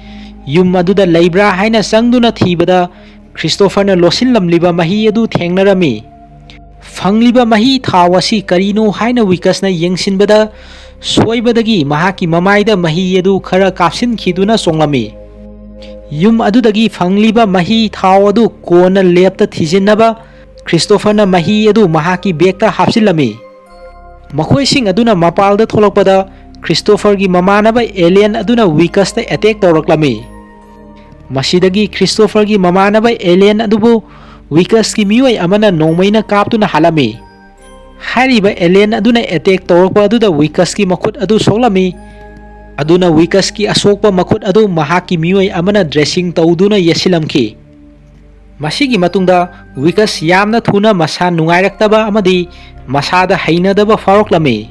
ꯌꯨꯝ ꯑꯗꯨꯗ ꯂꯩꯕ꯭ꯔꯥ ꯍꯥꯏꯅ ꯆꯪꯗꯨꯅ ꯊꯤꯕꯗ Christopherꯅ ꯂꯣꯠꯁꯤꯜꯂꯝꯂꯤꯕ ꯃꯍꯤ ꯑꯗꯨ ꯊꯦꯡꯅꯔꯝꯃꯤ꯫ ꯐꯪꯂꯤꯕ ꯃꯍꯤ ꯊꯥꯎ ꯑꯁꯤ ꯀꯔꯤꯅꯣ ꯍꯥꯏꯅ ꯋꯤꯀꯁꯅ ꯌꯦꯡꯁꯤꯟꯕꯗ ꯁꯣꯏꯕꯗꯒꯤ ꯃꯍꯥꯛꯀꯤ ꯃꯃꯥꯏꯗ ꯃꯍꯤ ꯑꯗꯨ ꯈꯔ ꯀꯥꯞꯁꯤꯟꯈꯤꯗꯨꯅ ꯆꯣꯡꯂꯝꯃꯤ꯫ ꯌꯨꯝ ꯑꯗꯨꯗꯒꯤ ꯐꯪꯂꯤꯕ ꯃꯍꯤ ꯊꯥꯎ ꯑꯗꯨ ꯀꯣꯟꯅ ꯂꯦꯞꯇ ꯊꯤꯖꯤꯟꯅꯕ ꯈ꯭ꯔꯤꯁꯇꯣꯐꯔꯅ ꯃꯍꯤ ꯑꯗꯨ ꯃꯍꯥꯛꯀꯤ ꯕꯦꯒꯇ ꯍꯥꯞꯆꯤꯜꯂꯝꯃꯤ꯫ ꯃꯈꯣꯏꯁꯤꯡ ꯑꯗꯨꯅ ꯃꯄꯥꯜꯗ ꯊꯣꯛꯂꯛꯄꯗ ꯈ꯭ꯔꯤꯁꯇꯣꯐꯔꯒꯤ ꯃꯃꯥꯟꯅꯕ ꯑꯦꯂꯤꯌꯟ ꯑꯗꯨꯅ ꯋꯤꯀꯁꯇ ꯑꯦꯇꯦꯛ ꯇꯧꯔꯛꯂꯝꯃꯤ꯫ ꯃꯁꯤꯗꯒꯤ ꯈ꯭ꯔꯤꯁꯇꯣꯐꯔꯒꯤ ꯃꯃꯥꯟꯅꯕ ꯑꯦꯂꯤꯌꯟ ꯑꯗꯨꯕꯨ ꯋꯤꯀꯁꯀꯤ ꯃꯤꯑꯣꯏ ꯑꯃꯅ ꯅꯣꯡꯃꯩꯅ ꯀꯥꯞꯇꯨꯅ ꯍꯥꯠꯂꯝꯃꯤ꯫ ꯍꯥꯏꯔꯤꯕ ꯑꯦꯂꯤꯌꯟ ꯑꯗꯨꯅ ꯑꯦꯇꯦꯛ ꯇꯧꯔꯛꯄ ꯑꯗꯨꯗ ꯋꯤꯀꯁꯀꯤ ꯃꯈꯨꯠ ꯑꯗꯨ ꯁꯣꯛꯂꯝꯃꯤ꯫ ꯑꯗꯨꯅ ꯋꯤꯀꯁꯀꯤ ꯑꯁꯣꯛꯄ ꯃꯈꯨꯠ ꯑꯗꯨ ꯃꯍꯥꯛꯀꯤ ꯃꯤꯑꯣꯏ ꯑꯃꯅ ꯗ꯭ꯔꯦꯁꯤꯡ ꯇꯧꯗꯨꯅ ꯌꯦꯠꯁꯤꯜꯂꯝꯈꯤ꯫ ꯃꯁꯤꯒꯤ ꯃꯇꯨꯡꯗ ꯋꯤꯀꯁ ꯌꯥꯝꯅ ꯊꯨꯅ ꯃꯁꯥ ꯅꯨꯡꯉꯥꯏꯔꯛꯇꯕ ꯑꯃꯗꯤ ꯃꯁꯥꯗ ꯍꯩꯅꯗꯕ ꯐꯥꯎꯔꯛꯂꯝꯃꯤ꯫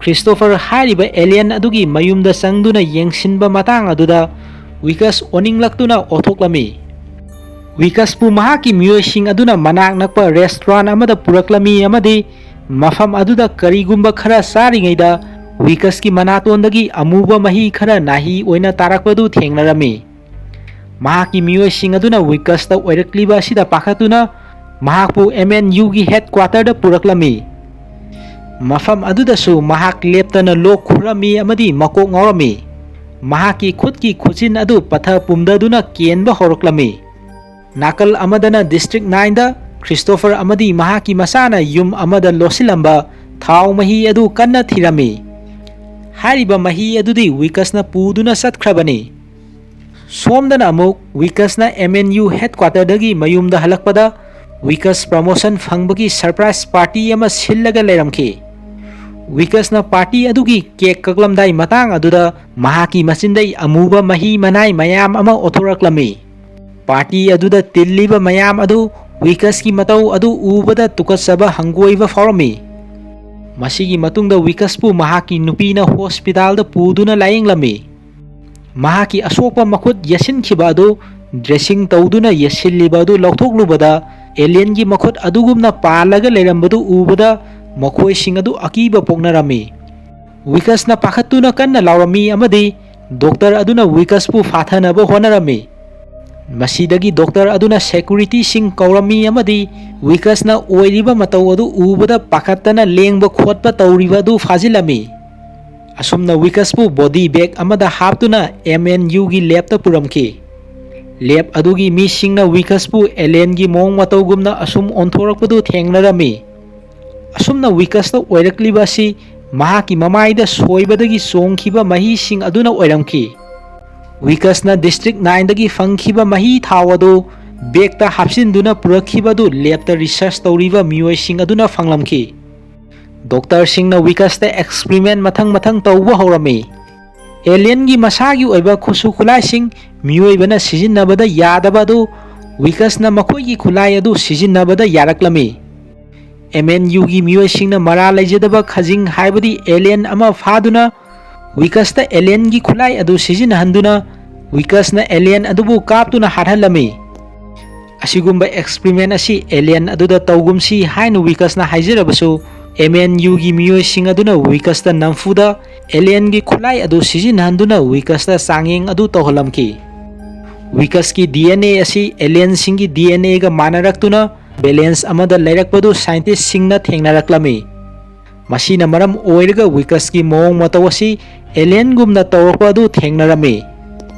ꯈ꯭ꯔꯤꯁꯇꯣꯐꯔ ꯍꯥꯏꯔꯤꯕ ꯑꯦꯂꯤꯌꯟ ꯑꯗꯨꯒꯤ ꯃꯌꯨꯝꯗ ꯆꯪꯗꯨꯅ ꯌꯦꯡꯁꯤꯟꯕ ꯃꯇꯥꯡ ꯑꯗꯨꯗ ꯋꯤꯀꯁ ꯑꯣꯅꯤꯡꯂꯛꯇꯨꯅ ꯑꯣꯊꯣꯛꯂꯝꯃꯤ꯫ ꯋꯤꯀꯁꯄꯨ ꯃꯍꯥꯛꯀꯤ ꯃꯤꯑꯣꯏꯁꯤꯡ ꯑꯗꯨꯅ ꯃꯅꯥꯛ ꯅꯛꯄ ꯔꯦꯁꯇꯨꯔꯥꯟ ꯑꯃꯗ ꯄꯨꯔꯛꯂꯝꯃꯤ ꯑꯃꯗꯤ ꯃꯐꯝ ꯑꯗꯨꯗ ꯀꯔꯤꯒꯨꯝꯕ ꯈꯔ ꯆꯥꯔꯤꯉꯩꯗ ꯋꯤꯀꯁꯀꯤ ꯃꯅꯥꯇꯣꯟꯗꯒꯤ ꯑꯃꯨꯕ ꯃꯍꯤ ꯈꯔ ꯅꯥꯍꯤ ꯑꯣꯏꯅ ꯇꯥꯔꯛꯄꯗꯨ ꯊꯦꯡꯅꯔꯝꯃꯤ꯫ ꯃꯍꯥꯛꯀꯤ ꯃꯤꯑꯣꯏꯁꯤꯡ ꯑꯗꯨꯅ ꯋꯤꯀꯁꯇ ꯑꯣꯏꯔꯛꯂꯤꯕ ꯑꯁꯤꯗ ꯄꯥꯈꯠꯇꯨꯅ ꯃꯍꯥꯛꯄꯨ ꯑꯦꯝ ꯑꯦꯟ ꯌꯨꯒꯤ ꯍꯦꯗ ꯀ꯭ꯋꯥꯇꯔꯗ ꯄꯨꯔꯛꯂꯝꯃꯤ꯫ ꯃꯐꯝ ꯑꯗꯨꯗꯁꯨ ꯃꯍꯥꯛ ꯂꯦꯞꯇꯅ ꯂꯣꯛ ꯈꯨꯔꯝꯃꯤ ꯑꯃꯗꯤ ꯃꯀꯣꯛ ꯉꯥꯎꯔꯝꯃꯤ꯫ ꯃꯍꯥꯛꯀꯤ ꯈꯨꯠꯀꯤ ꯈꯨꯖꯤꯟ ꯑꯗꯨ ꯄꯠꯊ ꯄꯨꯝꯗꯗꯨꯅ ꯀꯦꯟꯕ ꯍꯧꯔꯛꯂꯝꯃꯤ꯫ ꯅꯥꯀꯜ ꯑꯃꯗꯅ ꯗꯤꯁꯇ꯭ꯔꯤꯛ ꯅꯥꯏꯟꯗ ꯈ꯭ꯔꯤꯁꯇꯣꯐꯔ ꯑꯃꯗꯤ ꯃꯍꯥꯛꯀꯤ ꯃꯆꯥꯅ ꯌꯨꯝ ꯑꯃꯗ ꯂꯣꯠꯁꯤꯜꯂꯝꯕ ꯊꯥꯎ ꯃꯍꯤ ꯑꯗꯨ ꯀꯟꯅ ꯊꯤꯔꯝꯃꯤ꯫ ꯍꯥꯏꯔꯤꯕ ꯃꯍꯤ ꯑꯗꯨꯗꯤ ꯋꯤꯀꯁꯅ ꯄꯨꯗꯨꯅ ꯆꯠꯈ꯭ꯔꯕꯅꯤ꯫ ꯁꯣꯝꯗꯅ ꯑꯃꯨꯛ ꯋꯤꯀꯁꯅ ꯑꯦꯝ ꯑꯦꯟ ꯌꯨ ꯍꯦꯗ ꯀ꯭ꯋꯥꯇꯔꯗꯒꯤ ꯃꯌꯨꯝꯗ ꯍꯜꯂꯛꯄꯗ ꯋꯤꯀꯁ ꯄ꯭ꯔꯃꯣꯁꯟ ꯐꯪꯕꯒꯤ ꯁꯔꯄ꯭ꯔꯥꯏꯖ ꯄꯥꯔꯇꯤ ꯑꯃ ꯁꯤꯜꯂꯒ ꯂꯩꯔꯝꯈꯤ꯫ ꯋꯤꯀꯁꯅ ꯄꯥꯔꯇꯤ ꯑꯗꯨꯒꯤ ꯀꯦꯛ ꯀꯛꯂꯝꯗꯥꯏ ꯃꯇꯥꯡ ꯑꯗꯨꯗ ꯃꯍꯥꯛꯀꯤ ꯃꯆꯤꯟꯗꯩ ꯑꯃꯨꯕ ꯃꯍꯤ ꯃꯅꯥꯏ ꯃꯌꯥꯝ ꯑꯃ ꯑꯣꯊꯣꯔꯛꯂꯝꯃꯤ꯫ ꯄꯥꯔꯇꯤ ꯑꯗꯨꯗ ꯇꯤꯜꯂꯤꯕ ꯃꯌꯥꯝ ꯑꯗꯨ ꯋꯤꯀꯁꯀꯤ ꯃꯇꯧ ꯑꯗꯨ ꯎꯕꯗ ꯇꯨꯀꯠꯆꯕ ꯍꯪꯒꯣꯏꯕ ꯐꯥꯎꯔꯝꯃꯤ꯫ ꯃꯁꯤꯒꯤ ꯃꯇꯨꯡꯗ ꯋꯤꯀꯁꯄꯨ ꯃꯍꯥꯛꯀꯤ ꯅꯨꯄꯤꯅ ꯍꯣꯁꯄꯤꯇꯥꯜꯗ ꯄꯨꯗꯨꯅ ꯂꯥꯌꯦꯡꯂꯝꯃꯤ꯫ ꯃꯍꯥꯛꯀꯤ ꯑꯁꯣꯛꯄ ꯃꯈꯨꯠ ꯌꯦꯠꯁꯤꯟꯈꯤꯕ ꯑꯗꯨ ꯗ꯭ꯔꯦꯁꯤꯡ ꯇꯧꯗꯨꯅ ꯌꯦꯠꯁꯤꯜꯂꯤꯕ ꯑꯗꯨ ꯂꯧꯊꯣꯛꯂꯨꯕꯗ ꯑꯦꯂꯤꯌꯟꯒꯤ ꯃꯈꯨꯠ ꯑꯗꯨꯒꯨꯝꯅ ꯄꯥꯜꯂꯒ ꯂꯩꯔꯝꯕꯗꯨ ꯎꯕꯗ ꯃꯈꯣꯏꯁꯤꯡ ꯑꯗꯨ ꯑꯀꯤꯕ ꯄꯣꯛꯅꯔꯝꯃꯤ꯫ ꯋꯤꯀꯁꯅ ꯄꯥꯈꯠꯇꯨꯅ ꯀꯟꯅ ꯂꯥꯎꯔꯝꯃꯤ ꯑꯃꯗꯤ ꯗꯣꯛꯇꯔ ꯑꯗꯨꯅ ꯋꯤꯀꯁꯄꯨ ꯐꯥꯊꯅꯕ ꯍꯣꯠꯅꯔꯝꯃꯤ꯫ ꯃꯁꯤꯗꯒꯤ ꯗꯣꯛꯇꯔ ꯑꯗꯨꯅ ꯁꯦꯀꯨꯔꯤꯇꯤꯁꯤꯡ ꯀꯧꯔꯝꯃꯤ ꯑꯃꯗꯤ ꯋꯤꯀꯁꯅ ꯑꯣꯏꯔꯤꯕ ꯃꯇꯧ ꯑꯗꯨ ꯎꯕꯗ ꯄꯥꯈꯠꯇꯅ ꯂꯦꯡꯕ ꯈꯣꯠꯄ ꯇꯧꯔꯤꯕ ꯑꯗꯨ ꯐꯥꯖꯤꯜꯂꯝꯃꯤ꯫ ꯑꯁꯨꯝꯅ ꯋꯤꯀꯁꯄꯨ ꯕꯣꯗꯤ ꯕꯦꯒ ꯑꯃꯗ ꯍꯥꯞꯇꯨꯅ ꯑꯦꯝ ꯑꯦꯟ ꯌꯨꯒꯤ ꯂꯦꯞꯇ ꯄꯨꯔꯝꯈꯤ꯫ ꯂꯦꯞ ꯑꯗꯨꯒꯤ ꯃꯤꯁꯤꯡꯅ ꯋꯤꯀꯁꯄꯨ ꯑꯦꯂꯤꯌꯟꯒꯤ ꯃꯑꯣꯡ ꯃꯇꯧꯒꯨꯝꯅ ꯑꯁꯨꯝ ꯑꯣꯟꯊꯣꯔꯛꯄꯗꯨ ꯊꯦꯡꯅꯔꯝꯃꯤ꯫ ꯑꯁꯨꯝꯅ ꯋꯤꯀꯁꯇ ꯑꯣꯏꯔꯛꯂꯤꯕ ꯑꯁꯤ ꯃꯍꯥꯛꯀꯤ ꯃꯃꯥꯏꯗ ꯁꯣꯏꯕꯗꯒꯤ ꯆꯣꯡꯈꯤꯕ ꯃꯍꯤꯁꯤꯡ ꯑꯗꯨꯅ ꯑꯣꯏꯔꯝꯈꯤ꯫ ꯋꯤꯀꯁꯅ ꯗꯤꯁꯇ꯭ꯔꯤꯛ ꯅꯥꯏꯟꯗꯒꯤ ꯐꯪꯈꯤꯕ ꯃꯍꯤ ꯊꯥꯎ ꯑꯗꯨ ꯕꯦꯒꯇ ꯍꯥꯞꯆꯤꯟꯗꯨꯅ ꯄꯨꯔꯛꯈꯤꯕ ꯑꯗꯨ ꯂꯦꯞꯇ ꯔꯤꯁꯔꯆ ꯇꯧꯔꯤꯕ ꯃꯤꯑꯣꯏꯁꯤꯡ ꯑꯗꯨꯅ ꯐꯪꯂꯝꯈꯤ꯫ ꯗꯣꯛꯇꯔꯁꯤꯡꯅ ꯋꯤꯀꯁꯇ ꯑꯦꯛꯁꯄ꯭ꯔꯤꯃꯦꯟ ꯃꯊꯪ ꯃꯊꯪ ꯇꯧꯕ ꯍꯧꯔꯝꯃꯤ꯫ ꯑꯦꯂꯤꯌꯟꯒꯤ ꯃꯁꯥꯒꯤ ꯑꯣꯏꯕ ꯈꯨꯠꯁꯨ ꯈꯨꯠꯂꯥꯏꯁꯤꯡ ꯃꯤꯑꯣꯏꯕꯅ ꯁꯤꯖꯤꯟꯅꯕꯗ ꯌꯥꯗꯕ ꯑꯗꯨ ꯋꯤꯀꯁꯅ ꯃꯈꯣꯏꯒꯤ ꯈꯨꯠꯂꯥꯏ ꯑꯗꯨ ꯁꯤꯖꯤꯟꯅꯕꯗ ꯌꯥꯔꯛꯂꯝꯃꯤ꯫ ꯑꯦꯝ ꯑꯦꯟ ꯌꯨꯒꯤ ꯃꯤꯑꯣꯏꯁꯤꯡꯅ ꯃꯔꯥ ꯂꯩꯖꯗꯕ ꯈꯖꯤꯡ ꯍꯥꯏꯕꯗꯤ ꯑꯦꯂꯤꯌꯟ ꯑꯃ ꯐꯥꯗꯨꯅ ꯋꯤꯀꯁꯇ ꯑꯦꯂꯤꯌꯟꯒꯤ ꯈꯨꯠꯂꯥꯏ ꯑꯗꯨ ꯁꯤꯖꯤꯟꯅꯍꯟꯗꯨꯅ ꯋꯤꯀꯁꯅ ꯑꯦꯂꯤꯌꯟ ꯑꯗꯨꯕꯨ ꯀꯥꯞꯇꯨꯅ ꯍꯥꯠꯍꯜꯂꯝꯃꯤ꯫ ꯑꯁꯤꯒꯨꯝꯕ ꯑꯦꯛꯁꯄ꯭ꯔꯤꯃꯦꯟ ꯑꯁꯤ ꯑꯦꯂꯤꯌꯟ ꯑꯗꯨꯗ ꯇꯧꯒꯨꯝꯁꯤ ꯍꯥꯏꯅ ꯋꯤꯀꯁꯅ ꯍꯥꯏꯖꯔꯕꯁꯨ, ꯑꯦꯝ ꯑꯦꯟ ꯌꯨꯒꯤ ꯃꯤꯑꯣꯏꯁꯤꯡ ꯑꯗꯨꯅ ꯋꯤꯀꯁꯇ ꯅꯝꯐꯨꯗ ꯑꯦꯂꯤꯌꯟꯒꯤ ꯈꯨꯠꯂꯥꯏ ꯑꯗꯨ ꯁꯤꯖꯤꯟꯅꯍꯟꯗꯨꯅ ꯋꯤꯀꯁꯇ ꯆꯥꯡꯌꯦꯡ ꯑꯗꯨ ꯇꯧꯍꯜꯂꯝꯈꯤ꯫ ꯋꯤꯀꯁꯀꯤ ꯗꯤ ꯑꯦꯟ ꯑꯦ ꯑꯁꯤ ꯑꯦꯂꯤꯌꯟꯁꯤꯡꯒꯤ ꯗꯤ ꯑꯦꯟ ꯑꯦꯒ ꯃꯥꯟꯅꯔꯛꯇꯨꯅ ꯕꯦꯂꯦꯟꯁ ꯑꯃꯗ ꯂꯩꯔꯛꯄꯗꯨ ꯁꯥꯏꯟꯇꯤꯁꯁꯤꯡꯅ ꯊꯦꯡꯅꯔꯛꯂꯝꯃꯤ꯫ ꯃꯁꯤꯅ ꯃꯔꯝ ꯑꯣꯏꯔꯒ ꯋꯤꯀꯁꯀꯤ ꯃꯑꯣꯡ ꯃꯇꯧ ꯑꯁꯤ ꯑꯦꯂꯤꯌꯟꯒꯨꯝꯅ ꯇꯧꯔꯛꯄ ꯑꯗꯨ ꯊꯦꯡꯅꯔꯝꯃꯤ꯫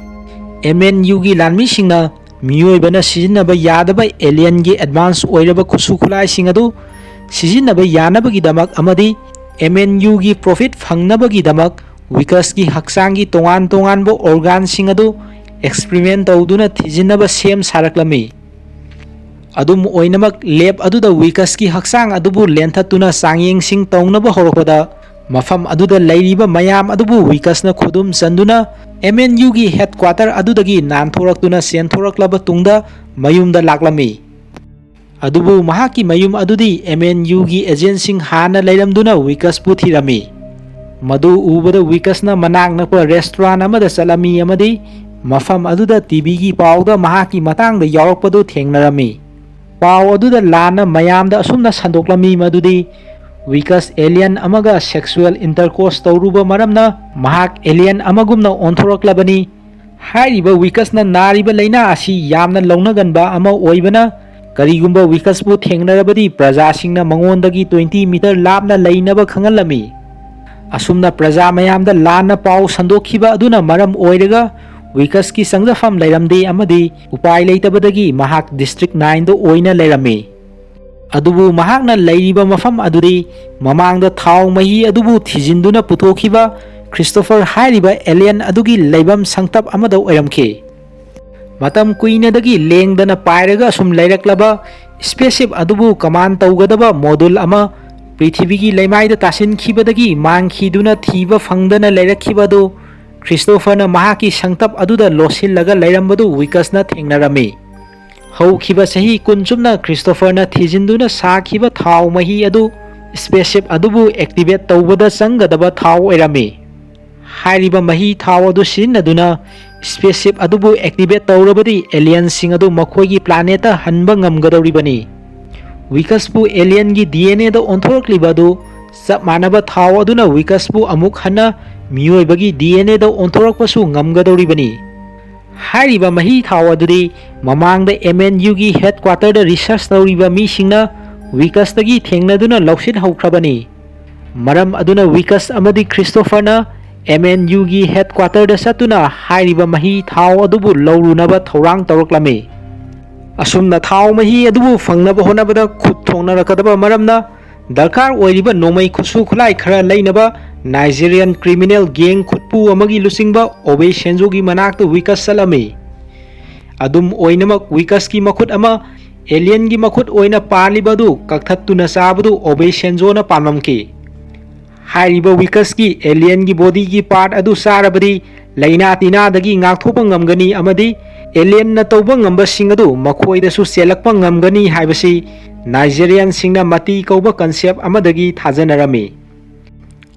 ꯑꯦꯝ ꯑꯦꯟ ꯌꯨꯒꯤ ꯂꯥꯟꯃꯤꯁꯤꯡꯅ ꯃꯤꯑꯣꯏꯕꯅ ꯁꯤꯖꯤꯟꯅꯕ ꯌꯥꯗꯕ ꯑꯦꯂꯤꯌꯟꯒꯤ ꯑꯦꯗꯚꯥꯟꯁ ꯑꯣꯏꯔꯕ ꯈꯨꯠꯁꯨ ꯈꯨꯠꯂꯥꯏꯁꯤꯡ ꯑꯗꯨ ꯁꯤꯖꯤꯟꯅꯕ ꯌꯥꯅꯕꯒꯤꯗꯃꯛ ꯑꯃꯗꯤ ꯑꯦꯝ ꯑꯦꯟ ꯌꯨꯒꯤ ꯄ꯭ꯔꯣꯐꯤꯠ ꯐꯪꯅꯕꯒꯤꯗꯃꯛ ꯋꯤꯀꯁꯀꯤ ꯍꯛꯆꯥꯡꯒꯤ ꯇꯣꯉꯥꯟ ꯇꯣꯉꯥꯟꯕ ꯑꯣꯔꯒꯥꯟꯁꯤꯡ ꯑꯗꯨ ꯑꯦꯛꯁꯄ꯭ꯔꯤꯃꯦꯟ ꯇꯧꯗꯨꯅ ꯊꯤꯖꯤꯟꯅꯕ ꯁꯦꯝ ꯁꯥꯔꯛꯂꯝꯃꯤ꯫ ꯑꯗꯨꯝ ꯑꯣꯏꯅꯃꯛ, ꯂꯦꯞ ꯑꯗꯨꯗ ꯋꯤꯀꯁꯀꯤ ꯍꯛꯆꯥꯡ ꯑꯗꯨꯕꯨ ꯂꯦꯟꯊꯠꯇꯨꯅ ꯆꯥꯡꯌꯦꯡꯁꯤꯡ ꯇꯧꯅꯕ ꯍꯧꯔꯛꯄꯗ, ꯃꯐꯝ ꯑꯗꯨꯗ ꯂꯩꯔꯤꯕ ꯃꯌꯥꯝ ꯑꯗꯨꯕꯨ ꯋꯤꯀꯁꯅ ꯈꯨꯗꯨꯝ ꯆꯟꯗꯨꯅ ꯑꯦꯝ ꯑꯦꯟ ꯌꯨꯒꯤ ꯍꯦꯗꯀ꯭ꯋꯥꯇꯔ ꯑꯗꯨꯗꯒꯤ ꯅꯥꯟꯊꯣꯔꯛꯇꯨꯅ ꯆꯦꯟꯊꯣꯔꯛꯂꯕ ꯇꯨꯡꯗ ꯃꯌꯨꯝꯗ ꯂꯥꯛꯂꯝꯃꯤ꯫ ꯑꯗꯨꯕꯨ ꯃꯍꯥꯛꯀꯤ ꯃꯌꯨꯝ ꯑꯗꯨꯗꯤ ꯑꯦꯝ ꯑꯦꯟ ꯌꯨꯒꯤ ꯑꯦꯖꯦꯟꯁꯤꯡ ꯍꯥꯟꯅ ꯂꯩꯔꯝꯗꯨꯅ ꯋꯤꯀꯁꯄꯨ ꯊꯤꯔꯝꯃꯤ꯫ ꯃꯗꯨ ꯎꯕꯗ ꯋꯤꯀꯁꯅ ꯃꯅꯥꯛ ꯅꯛꯄ ꯔꯦꯁꯇꯨꯔꯥꯟ ꯑꯃꯗ ꯆꯠꯂꯝꯃꯤ ꯑꯃꯗꯤ ꯃꯐꯝ ꯑꯗꯨꯗ ꯇꯤ ꯚꯤꯒꯤ ꯄꯥꯎꯗ ꯃꯍꯥꯛꯀꯤ ꯃꯇꯥꯡꯗ ꯌꯥꯎꯔꯛꯄꯗꯨ ꯊꯦꯡꯅꯔꯝꯃꯤ꯫ ꯄꯥꯎ ꯑꯗꯨꯗ ꯂꯥꯟꯅ ꯃꯌꯥꯝꯗ ꯑꯁꯨꯝꯅ ꯁꯟꯗꯣꯛꯂꯝꯃꯤ ꯃꯗꯨꯗꯤ ꯋꯤꯀꯁ ꯑꯦꯂꯤꯌꯟ ꯑꯃꯒ ꯁꯦꯛꯁꯨꯑꯦꯜ ꯏꯟꯇꯔꯀꯣꯔꯁ ꯇꯧꯔꯨꯕ ꯃꯔꯝꯅ ꯃꯍꯥꯛ ꯑꯦꯂꯤꯌꯟ ꯑꯃꯒꯨꯝꯅ ꯑꯣꯟꯊꯣꯔꯛꯂꯕꯅꯤ꯫ ꯍꯥꯏꯔꯤꯕ ꯋꯤꯀꯁꯅ ꯅꯥꯔꯤꯕ ꯂꯥꯏꯅꯥ ꯑꯁꯤ ꯌꯥꯝꯅ ꯂꯧꯅꯒꯟꯕ ꯑꯃ ꯑꯣꯏꯕꯅ, ꯀꯔꯤꯒꯨꯝꯕ ꯋꯤꯀꯁꯄꯨ ꯊꯦꯡꯅꯔꯕꯗꯤ ꯄ꯭ꯔꯖꯥꯁꯤꯡꯅ ꯃꯉꯣꯟꯗꯒꯤ ꯇ꯭ꯋꯦꯟꯇꯤ ꯃꯤꯇꯔ ꯂꯥꯞꯅ ꯂꯩꯅꯕ ꯈꯪꯍꯜꯂꯝꯃꯤ꯫ ꯑꯁꯨꯝꯅ ꯄ꯭ꯔꯖꯥ ꯃꯌꯥꯝꯗ ꯂꯥꯟꯅ ꯄꯥꯎ ꯁꯟꯗꯣꯛꯈꯤꯕ ꯑꯗꯨꯅ ꯃꯔꯝ ꯑꯣꯏꯔꯒ ꯋꯤꯀꯁꯀꯤ ꯆꯪꯖꯐꯝ ꯂꯩꯔꯝꯗꯦ ꯑꯃꯗꯤ ꯎꯄꯥꯏ ꯂꯩꯇꯕꯗꯒꯤ ꯃꯍꯥꯛ ꯗꯤꯁꯇ꯭ꯔꯤꯛ ꯅꯥꯏꯟꯗ ꯑꯣꯏꯅ ꯂꯩꯔꯝꯃꯤ꯫ ꯑꯗꯨꯕꯨ ꯃꯍꯥꯛꯅ ꯂꯩꯔꯤꯕ ꯃꯐꯝ ꯑꯗꯨꯗꯤ ꯃꯃꯥꯡꯗ ꯊꯥꯎ ꯃꯍꯤ ꯑꯗꯨꯕꯨ ꯊꯤꯖꯤꯟꯗꯨꯅ ꯄꯨꯊꯣꯛꯈꯤꯕ ꯈ꯭ꯔꯤꯁꯇꯣꯐꯔ ꯍꯥꯏꯔꯤꯕ ꯑꯦꯂꯤꯌꯟ ꯑꯗꯨꯒꯤ ꯂꯩꯐꯝ ꯁꯪꯇꯞ ꯑꯃꯗ ꯑꯣꯏꯔꯝꯈꯤ꯫ ꯃꯇꯝ ꯀꯨꯏꯅꯗꯒꯤ ꯂꯦꯡꯗꯅ ꯄꯥꯏꯔꯒ ꯑꯁꯨꯝ ꯂꯩꯔꯛꯂꯕ ꯁ꯭ꯄꯦꯁꯁꯤꯞ ꯑꯗꯨꯕꯨ ꯀꯃꯥꯟ ꯇꯧꯒꯗꯕ ꯃꯣꯗꯨꯜ ꯑꯃ ꯄ꯭ꯔꯤꯊꯤꯕꯤꯒꯤ ꯂꯩꯃꯥꯏꯗ ꯇꯥꯁꯤꯟꯈꯤꯕꯗꯒꯤ ꯃꯥꯡꯈꯤꯗꯨꯅ ꯊꯤꯕ ꯐꯪꯗꯅ ꯂꯩꯔꯛꯈꯤꯕ ꯑꯗꯨ ꯈ꯭ꯔꯤꯁꯇꯣꯐꯔꯅ ꯃꯍꯥꯛꯀꯤ ꯁꯪꯇꯞ ꯑꯗꯨꯗ ꯂꯣꯠꯁꯤꯜꯂꯒ ꯂꯩꯔꯝꯕꯗꯨ ꯋꯤꯀꯁꯅ ꯊꯦꯡꯅꯔꯝꯃꯤ꯫ ꯍꯧꯈꯤꯕ ꯆꯍꯤ ꯀꯨꯟ ꯆꯨꯞꯅ ꯈ꯭ꯔꯤꯁꯇꯣꯐꯔꯅ ꯊꯤꯖꯤꯟꯗꯨꯅ ꯁꯥꯈꯤꯕ ꯊꯥꯎ ꯃꯍꯤ ꯑꯗꯨ ꯁ꯭ꯄꯦꯁꯁꯤꯞ ꯑꯗꯨꯕꯨ ꯑꯦꯛꯇꯤꯚꯦꯠ ꯇꯧꯕꯗ ꯆꯪꯒꯗꯕ ꯊꯥꯎ ꯑꯣꯏꯔꯝꯃꯤ꯫ ꯍꯥꯏꯔꯤꯕ ꯃꯍꯤ ꯊꯥꯎ ꯑꯗꯨ ꯁꯤꯖꯤꯟꯅꯗꯨꯅ ꯁ꯭ꯄꯦꯁꯁꯤꯞ ꯑꯗꯨꯕꯨ ꯑꯦꯛꯇꯤꯚꯦꯠ ꯇꯧꯔꯕꯗꯤ ꯑꯦꯂꯤꯌꯟꯁꯤꯡ ꯑꯗꯨ ꯃꯈꯣꯏꯒꯤ ꯄ꯭ꯂꯥꯅꯦꯠꯇ ꯍꯟꯕ ꯉꯝꯒꯗꯧꯔꯤꯕꯅꯤ꯫ ꯋꯤꯀꯁꯄꯨ ꯑꯦꯂꯤꯌꯟꯒꯤ ꯗꯤ ꯑꯦꯟ ꯑꯦꯗ ꯑꯣꯟꯊꯣꯔꯛꯂꯤꯕ ꯑꯗꯨ ꯆꯞ ꯃꯥꯟꯅꯕ ꯊꯥꯎ ꯑꯗꯨꯅ ꯋꯤꯀꯁꯄꯨ ꯑꯃꯨꯛ ꯍꯟꯅ ꯃꯤꯑꯣꯏꯕꯒꯤ ꯗꯤ ꯑꯦꯟ ꯑꯦꯗ ꯑꯣꯟꯊꯣꯔꯛꯄꯁꯨ ꯉꯝꯒꯗꯧꯔꯤꯕꯅꯤ꯫ ꯍꯥꯏꯔꯤꯕ ꯃꯍꯤ ꯊꯥꯎ ꯑꯗꯨꯗꯤ ꯃꯃꯥꯡꯗ ꯑꯦꯝ ꯑꯦꯟ ꯌꯨꯒꯤ ꯍꯦꯗꯀ꯭ꯋꯥꯇꯔꯗ ꯔꯤꯁꯔꯆ ꯇꯧꯔꯤꯕ ꯃꯤꯁꯤꯡꯅ ꯋꯤꯀꯁꯇꯒꯤ ꯊꯦꯡꯅꯗꯨꯅ ꯂꯧꯁꯤꯟꯍꯧꯈ꯭ꯔꯕꯅꯤ꯫ ꯃꯔꯝ ꯑꯗꯨꯅ ꯋꯤꯀꯁ ꯑꯃꯗꯤ ꯈ꯭ꯔꯤꯁꯇꯣꯐꯔꯅ ꯑꯦꯝ ꯑꯦꯟ ꯌꯨꯒꯤ ꯍꯦꯗꯀ꯭ꯋꯥꯇꯔꯗ ꯆꯠꯇꯨꯅ ꯍꯥꯏꯔꯤꯕ ꯃꯍꯤ ꯊꯥꯎ ꯑꯗꯨꯕꯨ ꯂꯧꯔꯨꯅꯕ ꯊꯧꯔꯥꯡ ꯇꯧꯔꯛꯂꯝꯃꯤ꯫ ꯑꯁꯨꯝꯅ ꯊꯥꯎ ꯃꯍꯤ ꯑꯗꯨꯕꯨ ꯐꯪꯅꯕ ꯍꯣꯠꯅꯕꯗ ꯈꯨꯠ ꯊꯣꯡꯅꯔꯛꯀꯗꯕ ꯃꯔꯝꯅ ꯗꯔꯀꯥꯔ ꯑꯣꯏꯔꯤꯕ ꯅꯣꯡꯃꯩ ꯈꯨꯠꯁꯨ ꯈꯨꯠꯂꯥꯏ ꯈꯔ ꯂꯩꯅꯕ ꯅꯥꯏꯖꯦꯔꯤꯌꯟ ꯀ꯭ꯔꯤꯃꯤꯅꯦꯜ ꯒꯦꯡ ꯈꯨꯠꯄꯨ ꯑꯃꯒꯤ ꯂꯨꯆꯤꯡꯕ ꯑꯣꯕꯦ ꯁꯦꯟꯖꯣꯒꯤ ꯃꯅꯥꯛꯇ ꯋꯤꯀꯁ ꯆꯠꯂꯝꯃꯤ꯫ ꯑꯗꯨꯝ ꯑꯣꯏꯅꯃꯛ ꯋꯤꯀꯁꯀꯤ ꯃꯈꯨꯠ ꯑꯃ ꯑꯦꯂꯤꯌꯟꯒꯤ ꯃꯈꯨꯠ ꯑꯣꯏꯅ ꯄꯥꯜꯂꯤꯕ ꯑꯗꯨ ꯀꯛꯊꯠꯇꯨꯅ ꯆꯥꯕꯗꯨ ꯑꯣꯕꯦ ꯁꯦꯟꯖꯣꯅ ꯄꯥꯝꯂꯝꯈꯤ꯫ ꯍꯥꯏꯔꯤꯕ ꯋꯤꯀꯁꯀꯤ ꯑꯦꯂꯤꯌꯟꯒꯤ ꯕꯣꯗꯤꯒꯤ ꯄꯥꯔꯠ ꯑꯗꯨ ꯆꯥꯔꯕꯗꯤ ꯂꯩꯅꯥ ꯇꯤꯟꯅꯥꯗꯒꯤ ꯉꯥꯛꯊꯣꯛꯄ ꯉꯝꯒꯅꯤ ꯑꯃꯗꯤ ꯑꯦꯂꯤꯌꯟꯅ ꯇꯧꯕ ꯉꯝꯕꯁꯤꯡ ꯑꯗꯨ ꯃꯈꯣꯏꯗꯁꯨ ꯆꯦꯜꯂꯛꯄ ꯉꯝꯒꯅꯤ ꯍꯥꯏꯕꯁꯤ ꯅꯥꯏꯖꯦꯔꯤꯌꯟꯁꯤꯡꯅ ꯃꯇꯤ ꯀꯧꯕ ꯀꯟꯁꯦꯞ ꯑꯃꯗꯒꯤ ꯊꯥꯖꯅꯔꯝꯃꯤ꯫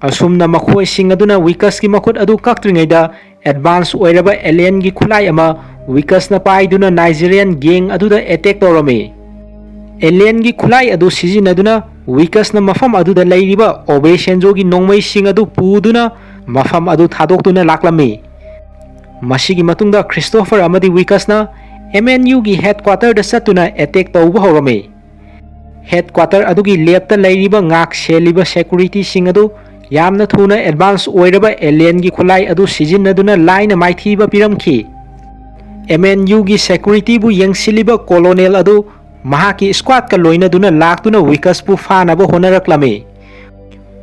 ꯑꯁꯨꯝꯅ ꯃꯈꯣꯏꯁꯤꯡ ꯑꯗꯨꯅ ꯋꯤꯀꯁꯀꯤ ꯃꯈꯨꯠ ꯑꯗꯨ ꯀꯛꯇ꯭ꯔꯤꯉꯩꯗ ꯑꯦꯗꯚꯥꯟꯁ ꯑꯣꯏꯔꯕ ꯑꯦꯂꯤꯌꯟꯒꯤ ꯈꯨꯠꯂꯥꯏ ꯑꯃ ꯋꯤꯀꯁꯅ ꯄꯥꯏꯗꯨꯅ ꯅꯥꯏꯖꯦꯔꯤꯌꯟ ꯒꯦꯡ ꯑꯗꯨꯗ ꯑꯦꯇꯦꯛ ꯇꯧꯔꯝꯃꯤ꯫ ꯑꯦꯂꯤꯌꯟꯒꯤ ꯈꯨꯠꯂꯥꯏ ꯑꯗꯨ ꯁꯤꯖꯤꯟꯅꯗꯨꯅ ꯋꯤꯀꯁꯅ ꯃꯐꯝ ꯑꯗꯨꯗ ꯂꯩꯔꯤꯕ ꯑꯣꯕꯦ ꯁꯦꯟꯖꯣꯒꯤ ꯅꯣꯡꯃꯩꯁꯤꯡ ꯑꯗꯨ ꯄꯨꯗꯨꯅ ꯃꯐꯝ ꯑꯗꯨ ꯊꯥꯗꯣꯛꯇꯨꯅ ꯂꯥꯛꯂꯝꯃꯤ꯫ ꯃꯁꯤꯒꯤ ꯃꯇꯨꯡꯗ ꯈ꯭ꯔꯤꯁꯇꯣꯐꯔ ꯑꯃꯗꯤ ꯋꯤꯀꯁꯅ ꯑꯦꯝ ꯑꯦꯟ ꯌꯨꯒꯤ ꯍꯦꯗꯀ꯭ꯋꯥꯇꯔꯗ ꯆꯠꯇꯨꯅ ꯑꯦꯇꯦꯛ ꯇꯧꯕ ꯍꯧꯔꯝꯃꯤ꯫ ꯍꯦꯗꯀ꯭ꯋꯥꯇꯔ ꯑꯗꯨꯒꯤ ꯂꯦꯞꯇ ꯂꯩꯔꯤꯕ ꯉꯥꯛ ꯁꯦꯜꯂꯤꯕ ꯁꯦꯀꯨꯔꯤꯇꯤꯁꯤꯡ ꯑꯗꯨ ꯌꯥꯝꯅ ꯊꯨꯅ ꯑꯦꯗꯚꯥꯟꯁ ꯑꯣꯏꯔꯕ ꯑꯦꯂꯤꯌꯟꯒꯤ ꯈꯨꯠꯂꯥꯏ ꯑꯗꯨ ꯁꯤꯖꯤꯟꯅꯗꯨꯅ ꯂꯥꯏꯅ ꯃꯥꯏꯊꯤꯕ ꯄꯤꯔꯝꯈꯤ꯫ ꯑꯦꯝ ꯑꯦꯟ ꯌꯨꯒꯤ ꯁꯦꯀ꯭ꯌꯨꯔꯤꯇꯤꯕꯨ ꯌꯦꯡꯁꯤꯜꯂꯤꯕ ꯀꯣꯂꯣꯅꯦꯜ ꯑꯗꯨ ꯃꯍꯥꯛꯀꯤ ꯁ꯭ꯀ꯭ꯋꯥꯗꯀ ꯂꯣꯏꯅꯗꯨꯅ ꯂꯥꯛꯇꯨꯅ ꯋꯤꯀꯁꯄꯨ ꯐꯥꯅꯕ ꯍꯣꯠꯅꯔꯛꯂꯝꯃꯤ꯫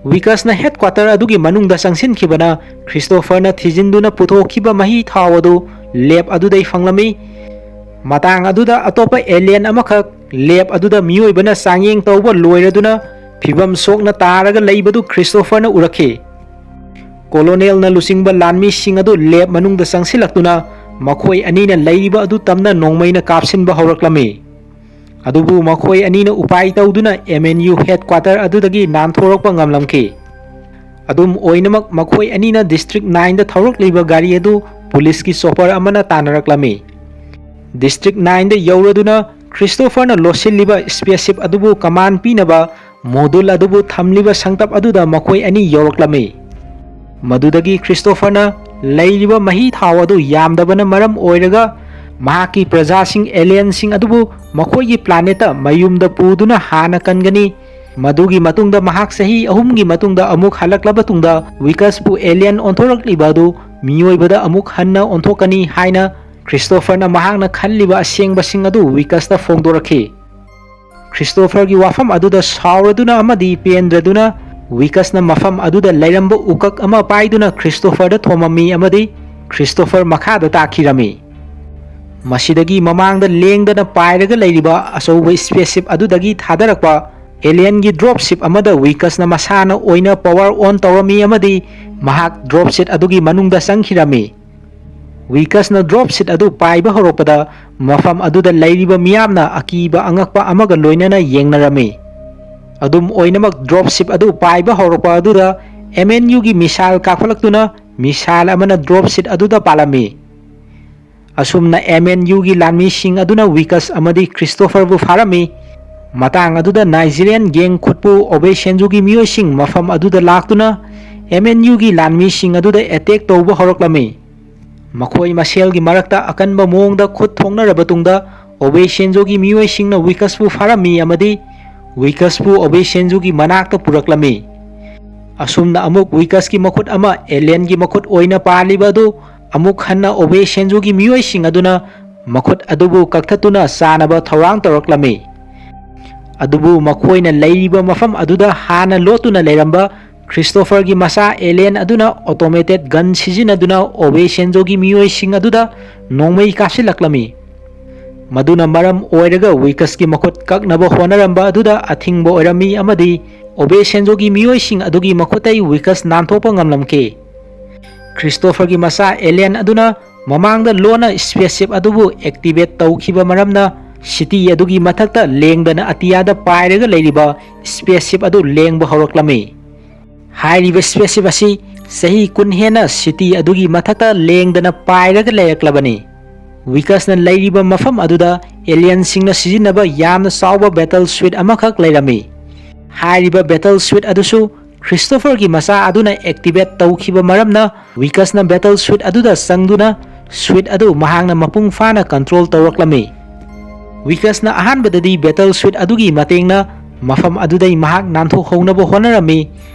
ꯋꯤꯀꯁꯅ ꯍꯦꯗꯀ꯭ꯋꯥꯇꯔ ꯑꯗꯨꯒꯤ ꯃꯅꯨꯡꯗ ꯆꯪꯁꯤꯟꯈꯤꯕꯅ ꯈ꯭ꯔꯤꯁꯇꯣꯐꯔꯅ ꯊꯤꯖꯤꯟꯗꯨꯅ ꯄꯨꯊꯣꯛꯈꯤꯕ ꯃꯍꯤ ꯊꯥꯎ ꯑꯗꯨ ꯂꯦꯕ ꯑꯗꯨꯗꯩ ꯐꯪꯂꯝꯃꯤ꯫ ꯃꯇꯥꯡ ꯑꯗꯨꯗ ꯑꯇꯣꯞꯄ ꯑꯦꯂꯤꯌꯟ ꯑꯃꯈꯛ ꯂꯦꯕ ꯑꯗꯨꯗ ꯃꯤꯑꯣꯏꯕꯅ ꯆꯥꯡꯌꯦꯡ ꯇꯧꯕ ꯂꯣꯏꯔꯗꯨꯅ ꯐꯤꯕꯝ ꯁꯣꯛꯅ ꯇꯥꯔꯒ ꯂꯩꯕꯗꯨ ꯈ꯭ꯔꯤꯁꯇꯣꯐꯔꯅ ꯎꯔꯛꯈꯤ꯫ ꯀꯣꯂꯣꯅꯦꯜꯅ ꯂꯨꯆꯤꯡꯕ ꯂꯥꯟꯃꯤꯁꯤꯡ ꯑꯗꯨ ꯂꯦꯕ ꯃꯅꯨꯡꯗ ꯆꯪꯁꯤꯜꯂꯛꯇꯨꯅ ꯃꯈꯣꯏ ꯑꯅꯤꯅ ꯂꯩꯔꯤꯕ ꯑꯗꯨ ꯇꯝꯅ ꯅꯣꯡꯃꯩꯅ ꯀꯥꯞꯁꯤꯟꯕ ꯍꯧꯔꯛꯂꯝꯃꯤ꯫ ꯑꯗꯨꯕꯨ ꯃꯈꯣꯏ ꯑꯅꯤꯅ ꯎꯄꯥꯏ ꯇꯧꯗꯨꯅ ꯑꯦꯝ ꯑꯦꯟ ꯌꯨ ꯍꯦꯗꯀ꯭ꯋꯥꯇꯔ ꯑꯗꯨꯗꯒꯤ ꯅꯥꯟꯊꯣꯔꯛꯄ ꯉꯝꯂꯝꯈꯤ꯫ ꯑꯗꯨꯝ ꯑꯣꯏꯅꯃꯛ, ꯃꯈꯣꯏ ꯑꯅꯤꯅ ꯗꯤꯁꯇ꯭ꯔꯤꯛ ꯅꯥꯏꯟꯗ ꯊꯧꯔꯛꯂꯤꯕ ꯒꯥꯔꯤ ꯑꯗꯨ ꯄꯨꯂꯤꯁꯀꯤ ꯆꯣꯄꯔ ꯑꯃꯅ ꯇꯥꯟꯅꯔꯛꯂꯝꯃꯤ꯫ ꯗꯤꯁꯇ꯭ꯔꯤꯛ ꯅꯥꯏꯟꯗ ꯌꯧꯔꯗꯨꯅ ꯈ꯭ꯔꯤꯁꯇꯣꯐꯔꯅ ꯂꯣꯠꯁꯤꯜꯂꯤꯕ ꯁ꯭ꯄꯦꯁꯁꯤꯞ ꯑꯗꯨꯕꯨ ꯀꯃꯥꯟ ꯄꯤꯅꯕ ꯃꯣꯗꯨꯜ ꯑꯗꯨꯕꯨ ꯊꯝꯂꯤꯕ ꯁꯪꯇꯞ ꯑꯗꯨꯗ ꯃꯈꯣꯏ ꯑꯅꯤ ꯌꯧꯔꯛꯂꯝꯃꯤ꯫ ꯃꯗꯨꯗꯒꯤ ꯈ꯭ꯔꯤꯁꯇꯣꯐꯔꯅ ꯂꯩꯔꯤꯕ ꯃꯍꯤ ꯊꯥꯎ ꯑꯗꯨ ꯌꯥꯝꯗꯕꯅ ꯃꯔꯝ ꯑꯣꯏꯔꯒ ꯃꯍꯥꯛꯀꯤ ꯄ꯭ꯔꯖꯥꯁꯤꯡ ꯑꯦꯂꯤꯌꯟꯁꯤꯡ ꯑꯗꯨꯕꯨ ꯃꯈꯣꯏꯒꯤ ꯄ꯭ꯂꯥꯅꯦꯠꯇ ꯃꯌꯨꯝꯗ ꯄꯨꯗꯨꯅ ꯍꯥꯟꯅ ꯀꯟꯒꯅꯤ꯫ ꯃꯗꯨꯒꯤ ꯃꯇꯨꯡꯗ ꯃꯍꯥꯛ ꯆꯍꯤ ꯑꯍꯨꯝꯒꯤ ꯃꯇꯨꯡꯗ ꯑꯃꯨꯛ ꯍꯜꯂꯛꯂꯕ ꯇꯨꯡꯗ ꯋꯤꯀꯁꯄꯨ ꯑꯦꯂꯤꯌꯟ ꯑꯣꯟꯊꯣꯔꯛꯂꯤꯕ ꯑꯗꯨ ꯃꯤꯑꯣꯏꯕꯗ ꯑꯃꯨꯛ ꯍꯟꯅ ꯑꯣꯟꯊꯣꯛꯀꯅꯤ ꯍꯥꯏꯅ ꯈ꯭ꯔꯤꯁꯇꯣꯐꯔꯅ ꯃꯍꯥꯛꯅ ꯈꯜꯂꯤꯕ ꯑꯁꯦꯡꯕꯁꯤꯡ ꯑꯗꯨ ꯋꯤꯀꯁꯇ ꯐꯣꯡꯗꯣꯔꯛꯈꯤ꯫ ꯈ꯭ꯔꯤꯁꯇꯣꯐꯔꯒꯤ ꯋꯥꯐꯝ ꯑꯗꯨꯗ ꯁꯥꯎꯔꯗꯨꯅ ꯑꯃꯗꯤ ꯄꯦꯟꯗ꯭ꯔꯗꯨꯅ ꯋꯤꯀꯁꯅ ꯃꯐꯝ ꯑꯗꯨꯗ ꯂꯩꯔꯝꯕ ꯎꯀꯛ ꯑꯃ ꯄꯥꯏꯗꯨꯅ ꯈ꯭ꯔꯤꯁꯇꯣꯐꯔꯗ ꯊꯣꯝꯃꯝꯃꯤ ꯑꯃꯗꯤ ꯈ꯭ꯔꯤꯁꯇꯣꯐꯔ ꯃꯈꯥꯗ ꯇꯥꯈꯤꯔꯝꯃꯤ꯫ ꯃꯁꯤꯗꯒꯤ ꯃꯃꯥꯡꯗ ꯂꯦꯡꯗꯅ ꯄꯥꯏꯔꯒ ꯂꯩꯔꯤꯕ ꯑꯆꯧꯕ ꯁ꯭ꯄꯦꯁꯁꯤꯞ ꯑꯗꯨꯗꯒꯤ ꯊꯥꯗꯔꯛꯄ ꯑꯦꯂꯤꯌꯟꯒꯤ ꯗ꯭ꯔꯣꯞꯁꯤꯞ ꯑꯃꯗ ꯋꯤꯀꯁꯅ ꯃꯁꯥꯅ ꯑꯣꯏꯅ ꯄꯋꯥꯔ ꯑꯣꯟ ꯇꯧꯔꯝꯃꯤ ꯑꯃꯗꯤ ꯃꯍꯥꯛ ꯗ꯭ꯔꯣꯞꯁꯤꯞ ꯑꯗꯨꯒꯤ ꯃꯅꯨꯡꯗ ꯆꯪꯈꯤꯔꯝꯃꯤ꯫ ꯋꯤꯀꯁꯅ ꯗ꯭ꯔꯣꯞꯁꯤꯞ ꯑꯗꯨ ꯄꯥꯏꯕ ꯍꯧꯔꯛꯄꯗ ꯃꯐꯝ ꯑꯗꯨꯗ ꯂꯩꯔꯤꯕ ꯃꯤꯌꯥꯝꯅ ꯑꯀꯤꯕ ꯑꯉꯛꯄ ꯑꯃꯒ ꯂꯣꯏꯅꯅ ꯌꯦꯡꯅꯔꯝꯃꯤ꯫ ꯑꯗꯨꯝ ꯑꯣꯏꯅꯃꯛ, ꯗ꯭ꯔꯣꯞꯁꯤꯞ ꯑꯗꯨ ꯄꯥꯏꯕ ꯍꯧꯔꯛꯄ ꯑꯗꯨꯗ ꯑꯦꯝ ꯑꯦꯟ ꯌꯨꯒꯤ ꯃꯤꯁꯥꯏꯜ ꯀꯥꯞꯈꯠꯂꯛꯇꯨꯅ ꯃꯤꯁꯥꯏꯜ ꯑꯃꯅ ꯗ꯭ꯔꯣꯞꯁꯤꯞ ꯑꯗꯨꯗ ꯄꯥꯜꯂꯝꯃꯤ꯫ ꯑꯁꯨꯝꯅ ꯑꯦꯝ ꯑꯦꯟ ꯌꯨꯒꯤ ꯂꯥꯟꯃꯤꯁꯤꯡ ꯑꯗꯨꯅ ꯋꯤꯀꯁ ꯑꯃꯗꯤ ꯈ꯭ꯔꯤꯁꯇꯣꯐꯔꯕꯨ ꯐꯥꯔꯝꯃꯤ꯫ ꯃꯇꯥꯡ ꯑꯗꯨꯗ ꯅꯥꯏꯖꯤꯔꯤꯌꯥꯟ ꯒꯦꯡ ꯈꯨꯠꯄꯨ ꯑꯣꯕꯦꯁꯦꯟꯖꯨꯒꯤ ꯃꯤꯑꯣꯏꯁꯤꯡ ꯃꯐꯝ ꯑꯗꯨꯗ ꯂꯥꯛꯇꯨꯅ ꯑꯦꯝ ꯑꯦꯟ ꯌꯨꯒꯤ ꯂꯥꯟꯃꯤꯁꯤꯡ ꯑꯗꯨꯗ ꯑꯦꯇꯦꯛ ꯇꯧꯕ ꯍꯧꯔꯛꯂꯝꯃꯤ꯫ ꯃꯈꯣꯏ ꯃꯁꯦꯜꯒꯤ ꯃꯔꯛꯇ ꯑꯀꯟꯕ ꯃꯑꯣꯡꯗ ꯈꯨꯠ ꯊꯣꯛꯅꯔꯕ ꯇꯨꯡꯗ ꯑꯣꯕꯦꯁꯦꯟꯖꯨꯒꯤ ꯃꯤꯑꯣꯏꯁꯤꯡꯅ ꯋꯤꯀꯁꯄꯨ ꯐꯥꯔꯝꯃꯤ ꯑꯃꯗꯤ ꯋꯤꯀꯁꯄꯨ ꯑꯣꯕꯦꯁꯦꯟꯖꯨꯒꯤ ꯃꯅꯥꯛꯇ ꯄꯨꯔꯛꯂꯝꯃꯤ꯫ ꯑꯁꯨꯝꯅ ꯑꯃꯨꯛ ꯋꯤꯀꯁꯀꯤ ꯃꯈꯨꯠ ꯑꯃ ꯑꯦꯂꯤꯌꯟꯒꯤ ꯃꯈꯨꯠ ꯑꯣꯏꯅ ꯄꯥꯜꯂꯤꯕ ꯑꯗꯨ ꯑꯃꯨꯛ ꯍꯟꯅ ꯑꯣꯕꯦ ꯁꯦꯟꯖꯨꯒꯤ ꯃꯤꯑꯣꯏꯁꯤꯡ ꯑꯗꯨꯅ ꯃꯈꯨꯠ ꯑꯗꯨꯕꯨ ꯀꯛꯊꯠꯇꯨꯅ ꯆꯥꯅꯕ ꯊꯧꯔꯥꯡ ꯇꯧꯔꯛꯂꯝꯃꯤ꯫ ꯑꯗꯨꯕꯨ ꯃꯈꯣꯏꯅ ꯂꯩꯔꯤꯕ ꯃꯐꯝ ꯑꯗꯨꯗ ꯍꯥꯟꯅ ꯂꯣꯠꯇꯨꯅ ꯂꯩꯔꯝꯕ ꯈ꯭ꯔꯤꯁꯇꯣꯐꯔꯒꯤ ꯃꯆꯥ ꯑꯦꯂꯤꯌꯟ ꯑꯗꯨꯅ ꯑꯣꯇꯣꯃꯦꯇꯦꯠ ꯒꯟ ꯁꯤꯖꯤꯟꯅꯗꯨꯅ ꯑꯣꯕꯦ ꯁꯦꯟꯖꯣꯒꯤ ꯃꯤꯑꯣꯏꯁꯤꯡ ꯑꯗꯨꯗ ꯅꯣꯡꯃꯩ ꯀꯥꯞꯁꯤꯜꯂꯛꯂꯝꯃꯤ꯫ ꯃꯗꯨꯅ ꯃꯔꯝ ꯑꯣꯏꯔꯒ ꯋꯤꯀꯁꯀꯤ ꯃꯈꯨꯠ ꯀꯛꯅꯕ ꯍꯣꯠꯅꯔꯝꯕ ꯑꯗꯨꯗ ꯑꯊꯤꯡꯕ ꯑꯣꯏꯔꯝꯃꯤ ꯑꯃꯗꯤ ꯑꯣꯕꯦ ꯁꯦꯟꯖꯣꯒꯤ ꯃꯤꯑꯣꯏꯁꯤꯡ ꯑꯗꯨꯒꯤ ꯃꯈꯨꯠꯇꯩ ꯋꯤꯀꯁ ꯅꯥꯟꯊꯣꯛꯄ ꯉꯝꯂꯝꯈꯤ꯫ ꯈ꯭ꯔꯤꯁꯇꯣꯐꯔꯒꯤ ꯃꯆꯥ ꯑꯦꯂꯤꯌꯟ ꯑꯗꯨꯅ ꯃꯃꯥꯡꯗ ꯂꯣꯟꯅ ꯁ꯭ꯄꯦꯁꯁꯤꯞ ꯑꯗꯨꯕꯨ ꯑꯦꯛꯇꯤꯚꯦꯠ ꯇꯧꯈꯤꯕ ꯃꯔꯝꯅ ꯁꯤꯇꯤ ꯑꯗꯨꯒꯤ ꯃꯊꯛꯇ ꯂꯦꯡꯗꯅ ꯑꯇꯤꯌꯥꯗ ꯄꯥꯏꯔꯒ ꯂꯩꯔꯤꯕ ꯁ꯭ꯄꯦꯁꯁꯤꯞ ꯑꯗꯨ ꯂꯦꯡꯕ ꯍꯧꯔꯛꯂꯝꯃꯤ꯫ ꯍꯥꯏꯔꯤꯕ ꯁ꯭ꯄꯦꯁꯁꯤꯞ ꯑꯁꯤ ꯆꯍꯤ ꯀꯨꯟ ꯍꯦꯟꯅ ꯁꯤꯇꯤ ꯑꯗꯨꯒꯤ ꯃꯊꯛꯇ ꯂꯦꯡꯗꯅ ꯄꯥꯏꯔꯒ ꯂꯩꯔꯛꯂꯕꯅꯤ꯫ ꯋꯤꯀꯁꯅ ꯂꯩꯔꯤꯕ ꯃꯐꯝ ꯑꯗꯨꯗ ꯑꯦꯂꯤꯌꯟꯁꯤꯡꯅ ꯁꯤꯖꯤꯟꯅꯕ ꯌꯥꯝꯅ ꯆꯥꯎꯕ ꯕꯦꯇꯜ ꯁꯨꯏꯠ ꯑꯃꯈꯛ ꯂꯩꯔꯝꯃꯤ꯫ ꯍꯥꯏꯔꯤꯕ ꯕꯦꯇꯜ ꯁꯨꯏꯠ ꯑꯗꯨꯁꯨ ꯈ꯭ꯔꯤꯁꯇꯣꯐꯔꯒꯤ ꯃꯆꯥ ꯑꯗꯨꯅ ꯑꯦꯛꯇꯤꯚꯦꯠ ꯇꯧꯈꯤꯕ ꯃꯔꯝꯅ ꯋꯤꯀꯁꯅ ꯕꯦꯇꯜ ꯁꯨꯏꯠ ꯑꯗꯨꯗ ꯆꯪꯗꯨꯅ ꯁꯨꯏꯠ ꯑꯗꯨ ꯃꯍꯥꯛꯅ ꯃꯄꯨꯡ ꯐꯥꯅ ꯀꯟꯇ꯭ꯔꯣꯜ ꯇꯧꯔꯛꯂꯝꯃꯤ꯫ ꯋꯤꯀꯁꯅ ꯑꯍꯥꯟꯕꯗꯗꯤ ꯕꯦꯇꯜ ꯁꯨꯏꯠ ꯑꯗꯨꯒꯤ ꯃꯇꯦꯡꯅ ꯃꯐꯝ ꯑꯗꯨꯗꯩ ꯃꯍꯥꯛ ꯅꯥꯟꯊꯣꯛꯍꯧꯅꯕ ꯍꯣꯠꯅꯔꯝꯃꯤ,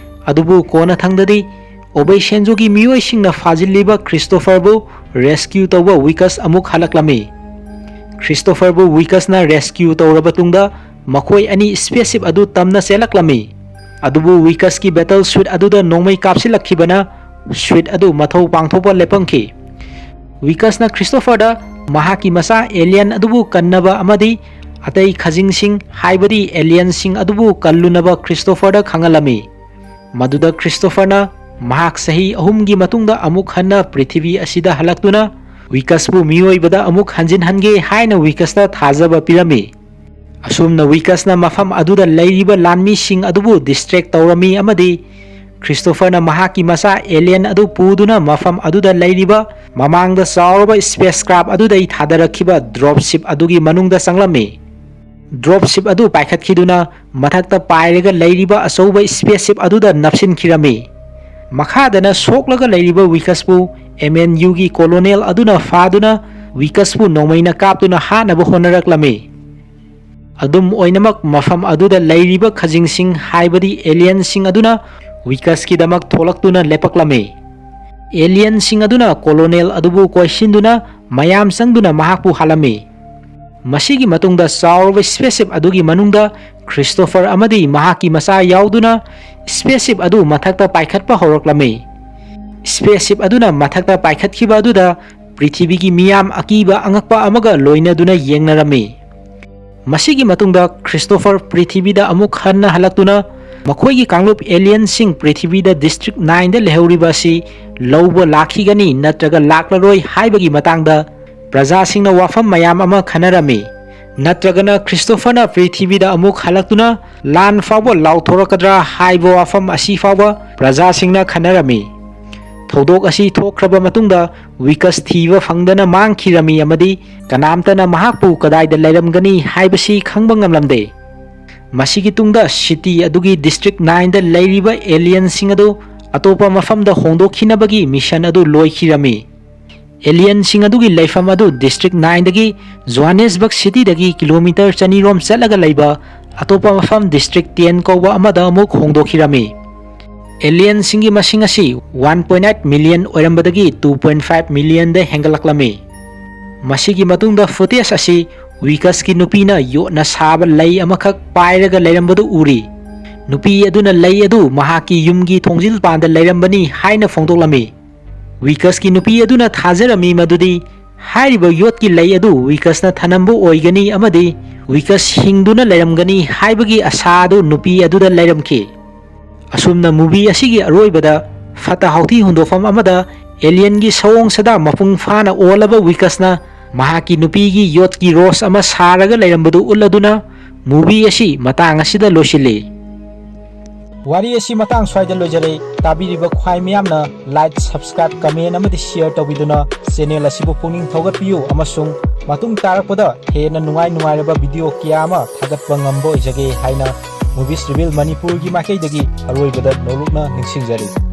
ꯑꯗꯨꯕꯨ ꯀꯣꯟꯅꯊꯪꯗꯗꯤ ꯑꯣꯕꯩꯁꯦꯟꯖꯨꯒꯤ ꯃꯤꯑꯣꯏꯁꯤꯡꯅ ꯐꯥꯖꯤꯜꯂꯤꯕ ꯈ꯭ꯔꯤꯁꯇꯣꯐꯔꯕꯨ ꯔꯦꯁꯀ꯭ꯌꯨ ꯇꯧꯕ ꯋꯤꯀꯁ ꯑꯃꯨꯛ ꯍꯜꯂꯛꯂꯝꯃꯤ꯫ ꯈ꯭ꯔꯤꯁꯇꯣꯐꯔꯕꯨ ꯋꯤꯀꯁꯅ ꯔꯦꯁꯀ꯭ꯌꯨ ꯇꯧꯔꯕ ꯇꯨꯡꯗ ꯃꯈꯣꯏ ꯑꯅꯤ ꯁ꯭ꯄꯦꯁꯁꯤꯞ ꯑꯗꯨ ꯇꯝꯅ ꯆꯦꯜꯂꯛꯂꯝꯃꯤ꯫ ꯑꯗꯨꯕꯨ ꯋꯤꯀꯁꯀꯤ ꯕꯦꯇꯜ ꯁꯨꯏꯠ ꯑꯗꯨꯗ ꯅꯣꯡꯃꯩ ꯀꯥꯞꯁꯤꯜꯂꯛꯈꯤꯕꯅ ꯁꯨꯏꯠ ꯑꯗꯨ ꯃꯊꯧ ꯄꯥꯡꯊꯣꯛꯄ ꯂꯦꯞꯄꯝꯈꯤ꯫ ꯋꯤꯀꯁꯅ ꯈ꯭ꯔꯤꯁꯇꯣꯐꯔꯗ ꯃꯍꯥꯛꯀꯤ ꯃꯆꯥ ꯑꯦꯂꯤꯌꯟ ꯑꯗꯨꯕꯨ ꯀꯟꯅꯕ ꯑꯃꯗꯤ ꯑꯇꯩ ꯈꯖꯤꯡꯁꯤꯡ, ꯍꯥꯏꯕꯗꯤ ꯑꯦꯂꯤꯌꯟꯁꯤꯡ ꯑꯗꯨꯕꯨ ꯀꯜꯂꯨꯅꯕ ꯈ꯭ꯔꯤꯁꯇꯣꯐꯔꯗ ꯈꯪꯍꯜꯂꯝꯃꯤ꯫ ꯃꯗꯨꯗ ꯈ꯭ꯔꯤꯁꯇꯣꯐꯔꯅ ꯃꯍꯥꯛ ꯆꯍꯤ ꯑꯍꯨꯝꯒꯤ ꯃꯇꯨꯡꯗ ꯑꯃꯨꯛ ꯍꯟꯅ ꯄ꯭ꯔꯤꯊꯤꯕꯤ ꯑꯁꯤꯗ ꯍꯜꯂꯛꯇꯨꯅ ꯋꯤꯀꯁꯄꯨ ꯃꯤꯑꯣꯏꯕꯗ ꯑꯃꯨꯛ ꯍꯟꯖꯤꯟꯍꯟꯒꯦ ꯍꯥꯏꯅ ꯋꯤꯀꯁꯇ ꯊꯥꯖꯕ ꯄꯤꯔꯝꯃꯤ꯫ ꯑꯁꯨꯝꯅ ꯋꯤꯀꯁꯅ ꯃꯐꯝ ꯑꯗꯨꯗ ꯂꯩꯔꯤꯕ ꯂꯥꯟꯃꯤꯁꯤꯡ ꯑꯗꯨꯕꯨ ꯗꯤꯁꯇ꯭ꯔꯦꯛ ꯇꯧꯔꯝꯃꯤ ꯑꯃꯗꯤ ꯈ꯭ꯔꯤꯁꯇꯣꯐꯔꯅ ꯃꯍꯥꯛꯀꯤ ꯃꯆꯥ ꯑꯦꯂꯤꯌꯟ ꯑꯗꯨ ꯄꯨꯗꯨꯅ ꯃꯐꯝ ꯑꯗꯨꯗ ꯂꯩꯔꯤꯕ ꯃꯃꯥꯡꯗ ꯆꯥꯎꯔꯕ ꯁ꯭ꯄꯦꯁ ꯀ꯭ꯔꯥꯐ ꯑꯗꯨꯗꯩ ꯊꯥꯗꯔꯛꯈꯤꯕ ꯗ꯭ꯔꯣꯞ ꯁꯤꯞ ꯑꯗꯨꯒꯤ ꯃꯅꯨꯡꯗ ꯆꯪꯂꯝꯃꯤ꯫ ꯗ꯭ꯔꯣꯞ ꯁꯤꯞ ꯑꯗꯨ ꯄꯥꯏꯈꯠꯈꯤꯗꯨꯅ ꯃꯊꯛꯇ ꯄꯥꯏꯔꯒ ꯂꯩꯔꯤꯕ ꯑꯆꯧꯕ ꯁ꯭ꯄꯦꯁ ꯁꯤꯞ ꯑꯗꯨꯗ ꯅꯞꯁꯤꯟꯈꯤꯔꯝꯃꯤ꯫ ꯃꯈꯥꯗꯅ ꯁꯣꯛꯂꯒ ꯂꯩꯔꯤꯕ ꯋꯤꯀꯁꯄꯨ ꯑꯦꯝ ꯑꯦꯟ ꯌꯨꯒꯤ ꯀꯣꯂꯣꯅꯦꯜ ꯑꯗꯨꯅ ꯐꯥꯗꯨꯅ ꯋꯤꯀꯁꯄꯨ ꯅꯣꯡꯃꯩꯅ ꯀꯥꯞꯇꯨꯅ ꯍꯥꯠꯅꯕ ꯍꯣꯠꯅꯔꯛꯂꯝꯃꯤ꯫ ꯑꯗꯨꯝ ꯑꯣꯏꯅꯃꯛ, ꯃꯐꯝ ꯑꯗꯨꯗ ꯂꯩꯔꯤꯕ ꯈꯖꯤꯡꯁꯤꯡ, ꯍꯥꯏꯕꯗꯤ ꯑꯦꯂꯤꯌꯟꯁꯤꯡ ꯑꯗꯨꯅ ꯋꯤꯀꯁꯀꯤꯗꯃꯛ ꯊꯣꯛꯂꯛꯇꯨꯅ ꯂꯦꯞꯄꯛꯂꯝꯃꯤ꯫ ꯑꯦꯂꯤꯌꯟꯁꯤꯡ ꯑꯗꯨꯅ ꯀꯣꯂꯣꯅꯦꯜ ꯑꯗꯨꯕꯨ ꯀꯣꯏꯁꯤꯟꯗꯨꯅ ꯃꯌꯥꯝ ꯆꯪꯗꯨꯅ ꯃꯍꯥꯛꯄꯨ ꯍꯥꯠꯂꯝꯃꯤ꯫ ꯃꯁꯤꯒꯤ ꯃꯇꯨꯡꯗ ꯆꯥꯎꯔꯕ ꯁ꯭ꯄꯦꯁꯁꯤꯞ ꯑꯗꯨꯒꯤ ꯃꯅꯨꯡꯗ ꯈ꯭ꯔꯤꯁꯇꯣꯐꯔ ꯑꯃꯗꯤ ꯃꯍꯥꯛꯀꯤ ꯃꯆꯥ ꯌꯥꯎꯗꯨꯅ ꯁ꯭ꯄꯦꯁꯁꯤꯞ ꯑꯗꯨ ꯃꯊꯛꯇ ꯄꯥꯏꯈꯠꯄ ꯍꯧꯔꯛꯂꯝꯃꯤ꯫ ꯁ꯭ꯄꯦꯁꯁꯤꯞ ꯑꯗꯨꯅ ꯃꯊꯛꯇ ꯄꯥꯏꯈꯠꯈꯤꯕ ꯑꯗꯨꯗ ꯄ꯭ꯔꯤꯊꯤꯕꯤꯒꯤ ꯃꯤꯌꯥꯝ ꯑꯀꯤꯕ ꯑꯉꯛꯄ ꯑꯃꯒ ꯂꯣꯏꯅꯗꯨꯅ ꯌꯦꯡꯅꯔꯝꯃꯤ꯫ ꯃꯁꯤꯒꯤ ꯃꯇꯨꯡꯗ ꯈ꯭ꯔꯤꯁꯇꯣꯐꯔ ꯄ꯭ꯔꯤꯊꯤꯕꯤꯗ ꯑꯃꯨꯛ ꯍꯟꯅ ꯍꯜꯂꯛꯇꯨꯅ ꯃꯈꯣꯏꯒꯤ ꯀꯥꯡꯂꯨꯞ ꯑꯦꯂꯤꯌꯟꯁꯤꯡ ꯄ꯭ꯔꯤꯊꯤꯕꯤꯗ ꯗꯤꯁꯇ꯭ꯔꯤꯛ ꯅꯥꯏꯟꯗ ꯂꯩꯍꯧꯔꯤꯕ ꯑꯁꯤ ꯂꯧꯕ ꯂꯥꯛꯈꯤꯒꯅꯤ ꯅꯠꯇ꯭ꯔꯒ ꯂꯥꯛꯂꯔꯣꯏ ꯍꯥꯏꯕꯒꯤ ꯃꯇꯥꯡꯗ ꯄ꯭ꯔꯖꯥꯁꯤꯡꯅ ꯋꯥꯐꯝ ꯃꯌꯥꯝ ꯑꯃ ꯈꯟꯅꯔꯝꯃꯤ꯫ ꯅꯠꯇ꯭ꯔꯒꯅ ꯈ꯭ꯔꯤꯁꯇꯣꯐꯔꯅ ꯄ꯭ꯔꯤꯊꯤꯕꯤꯗ ꯑꯃꯨꯛ ꯍꯜꯂꯛꯇꯨꯅ ꯂꯥꯟ ꯐꯥꯎꯕ ꯂꯥꯎꯊꯣꯔꯛꯀꯗ꯭ꯔꯥ ꯍꯥꯏꯕ ꯋꯥꯐꯝ ꯑꯁꯤ ꯐꯥꯎꯕ ꯄ꯭ꯔꯖꯥꯁꯤꯡꯅ ꯈꯟꯅꯔꯝꯃꯤ꯫ ꯊꯧꯗꯣꯛ ꯑꯁꯤ ꯊꯣꯛꯈ꯭ꯔꯕ ꯃꯇꯨꯡꯗ ꯋꯤꯀꯁ ꯊꯤꯕ ꯐꯪꯗꯅ ꯃꯥꯡꯈꯤꯔꯝꯃꯤ ꯑꯃꯗꯤ ꯀꯅꯥꯝꯇꯅ ꯃꯍꯥꯛꯄꯨ ꯀꯗꯥꯏꯗ ꯂꯩꯔꯝꯒꯅꯤ ꯍꯥꯏꯕꯁꯤ ꯈꯪꯕ ꯉꯝꯂꯝꯗꯦ꯫ ꯃꯁꯤꯒꯤ ꯇꯨꯡꯗ ꯁꯤꯇꯤ ꯑꯗꯨꯒꯤ ꯗꯤꯁꯇ꯭ꯔꯤꯛ ꯅꯥꯏꯟꯗ ꯂꯩꯔꯤꯕ ꯑꯦꯂꯤꯌꯟꯁꯤꯡ ꯑꯗꯨ ꯑꯇꯣꯞꯄ ꯃꯐꯝꯗ ꯍꯣꯡꯗꯣꯛꯈꯤꯅꯕꯒꯤ ꯃꯤꯁꯟ ꯑꯗꯨ ꯂꯣꯏꯈꯤꯔꯝꯃꯤ꯫ ꯑꯦꯂꯤꯌꯟꯁꯤꯡ ꯑꯗꯨꯒꯤ ꯂꯩꯐꯝ ꯑꯗꯨ ꯗꯤꯁꯇ꯭ꯔꯤꯛ ꯅꯥꯏꯟꯗꯒꯤ ꯖꯣꯍꯥꯅꯦꯁꯕꯔꯒ ꯁꯤꯇꯤꯗꯒꯤ ꯀꯤꯂꯣꯃꯤꯇꯔ ꯆꯅꯤꯔꯣꯝ ꯆꯠꯂꯒ ꯂꯩꯕ ꯑꯇꯣꯞꯄ ꯃꯐꯝ ꯗꯤꯁꯇ꯭ꯔꯤꯛ ꯇꯦꯟ ꯀꯧꯕ ꯑꯃꯗ ꯑꯃꯨꯛ ꯍꯣꯡꯗꯣꯛꯈꯤꯔꯝꯃꯤ꯫ ꯑꯦꯂꯤꯌꯟꯁꯤꯡꯒꯤ ꯃꯁꯤꯡ ꯑꯁꯤ ꯋꯥꯟ ꯄꯣꯏꯟ ꯑꯩꯠ ꯃꯤꯂꯤꯌꯟ ꯑꯣꯏꯔꯝꯕꯗꯒꯤ ꯇꯨ ꯄꯣꯏꯟ ꯐꯥꯏꯚ ꯃꯤꯂꯤꯌꯟꯗ ꯍꯦꯟꯒꯠꯂꯛꯂꯝꯃꯤ꯫ ꯃꯁꯤꯒꯤ ꯃꯇꯨꯡꯗ ꯐꯨꯇꯦꯖ ꯑꯁꯤ ꯋꯤꯀꯁꯀꯤ ꯅꯨꯄꯤꯅ ꯌꯣꯠꯅ ꯁꯥꯕ ꯂꯩ ꯑꯃꯈꯛ ꯄꯥꯏꯔꯒ ꯂꯩꯔꯝꯕꯗꯨ ꯎꯔꯤ꯫ ꯅꯨꯄꯤ ꯑꯗꯨꯅ ꯂꯩ ꯑꯗꯨ ꯃꯍꯥꯛꯀꯤ ꯌꯨꯝꯒꯤ ꯊꯣꯡꯖꯤꯜ ꯄꯥꯟꯗ ꯂꯩꯔꯝꯕꯅꯤ ꯍꯥꯏꯅ ꯐꯣꯡꯗꯣꯛꯂꯝꯃꯤ꯫ ꯋꯤꯀꯁꯀꯤ ꯅꯨꯄꯤ ꯑꯗꯨꯅ ꯊꯥꯖꯔꯝꯃꯤ ꯃꯗꯨꯗꯤ ꯍꯥꯏꯔꯤꯕ ꯌꯣꯠꯀꯤ ꯂꯩ ꯑꯗꯨ ꯋꯤꯀꯁꯅ ꯊꯅꯝꯕ ꯑꯣꯏꯒꯅꯤ ꯑꯃꯗꯤ ꯋꯤꯀꯁ ꯍꯤꯡꯗꯨꯅ ꯂꯩꯔꯝꯒꯅꯤ ꯍꯥꯏꯕꯒꯤ ꯑꯁꯥ ꯑꯗꯨ ꯅꯨꯄꯤ ꯑꯗꯨꯗ ꯂꯩꯔꯝꯈꯤ꯫ ꯑꯁꯨꯝꯅ ꯃꯨꯚꯤ ꯑꯁꯤꯒꯤ ꯑꯔꯣꯏꯕꯗ ꯐꯠꯇ ꯍꯥꯎꯊꯤ ꯍꯨꯟꯗꯣꯛꯐꯝ ꯑꯃꯗ ꯑꯦꯂꯤꯌꯟꯒꯤ ꯁꯑꯣꯡ ꯁꯥꯗꯥ ꯃꯄꯨꯡ ꯐꯥꯅ ꯑꯣꯜꯂꯕ ꯋꯤꯀꯁꯅ ꯃꯍꯥꯛꯀꯤ ꯅꯨꯄꯤꯒꯤ ꯌꯣꯠꯀꯤ ꯔꯣꯁ ꯑꯃ ꯁꯥꯔꯒ ꯂꯩꯔꯝꯕꯗꯨ ꯎꯠꯂꯗꯨꯅ ꯃꯨꯚꯤ ꯑꯁꯤ ꯃꯇꯥꯡ ꯑꯁꯤꯗ ꯂꯣꯏꯁꯤꯜꯂꯤ꯫ ꯋꯥꯔꯤ ꯑꯁꯤ ꯃꯇꯥꯡ ꯁ꯭ꯋꯥꯏꯗ ꯂꯣꯏꯖꯔꯦ꯫ ꯇꯥꯕꯤꯔꯤꯕ ꯈ꯭ꯋꯥꯏ ꯃꯤꯌꯥꯝꯅ like, subscribe, comment ꯑꯃꯗꯤ share ꯇꯧꯕꯤꯗꯨꯅ channel ꯑꯁꯤꯕꯨ ꯄꯨꯛꯅꯤꯡ ꯊꯧꯒꯠꯄꯤꯌꯨ ꯑꯃꯁꯨꯡ ꯃꯇꯨꯡ ꯇꯥꯔꯛꯄꯗ ꯍꯦꯟꯅ ꯅꯨꯡꯉꯥꯏ ꯅꯨꯡꯉꯥꯏꯔꯕ video ꯀꯌꯥ ꯑꯃ ꯊꯥꯒꯠꯄ ꯉꯝꯕ ꯑꯣꯏꯖꯒꯦ ꯍꯥꯏꯅ Movies Reveal ꯃꯅꯤꯄꯨꯔꯒꯤ ꯃꯥꯏꯀꯩꯗꯒꯤ ꯑꯔꯣꯏꯕꯗ ꯅꯣꯂꯨꯛꯅ ꯅꯤꯡꯁꯤꯡꯖꯔꯤ꯫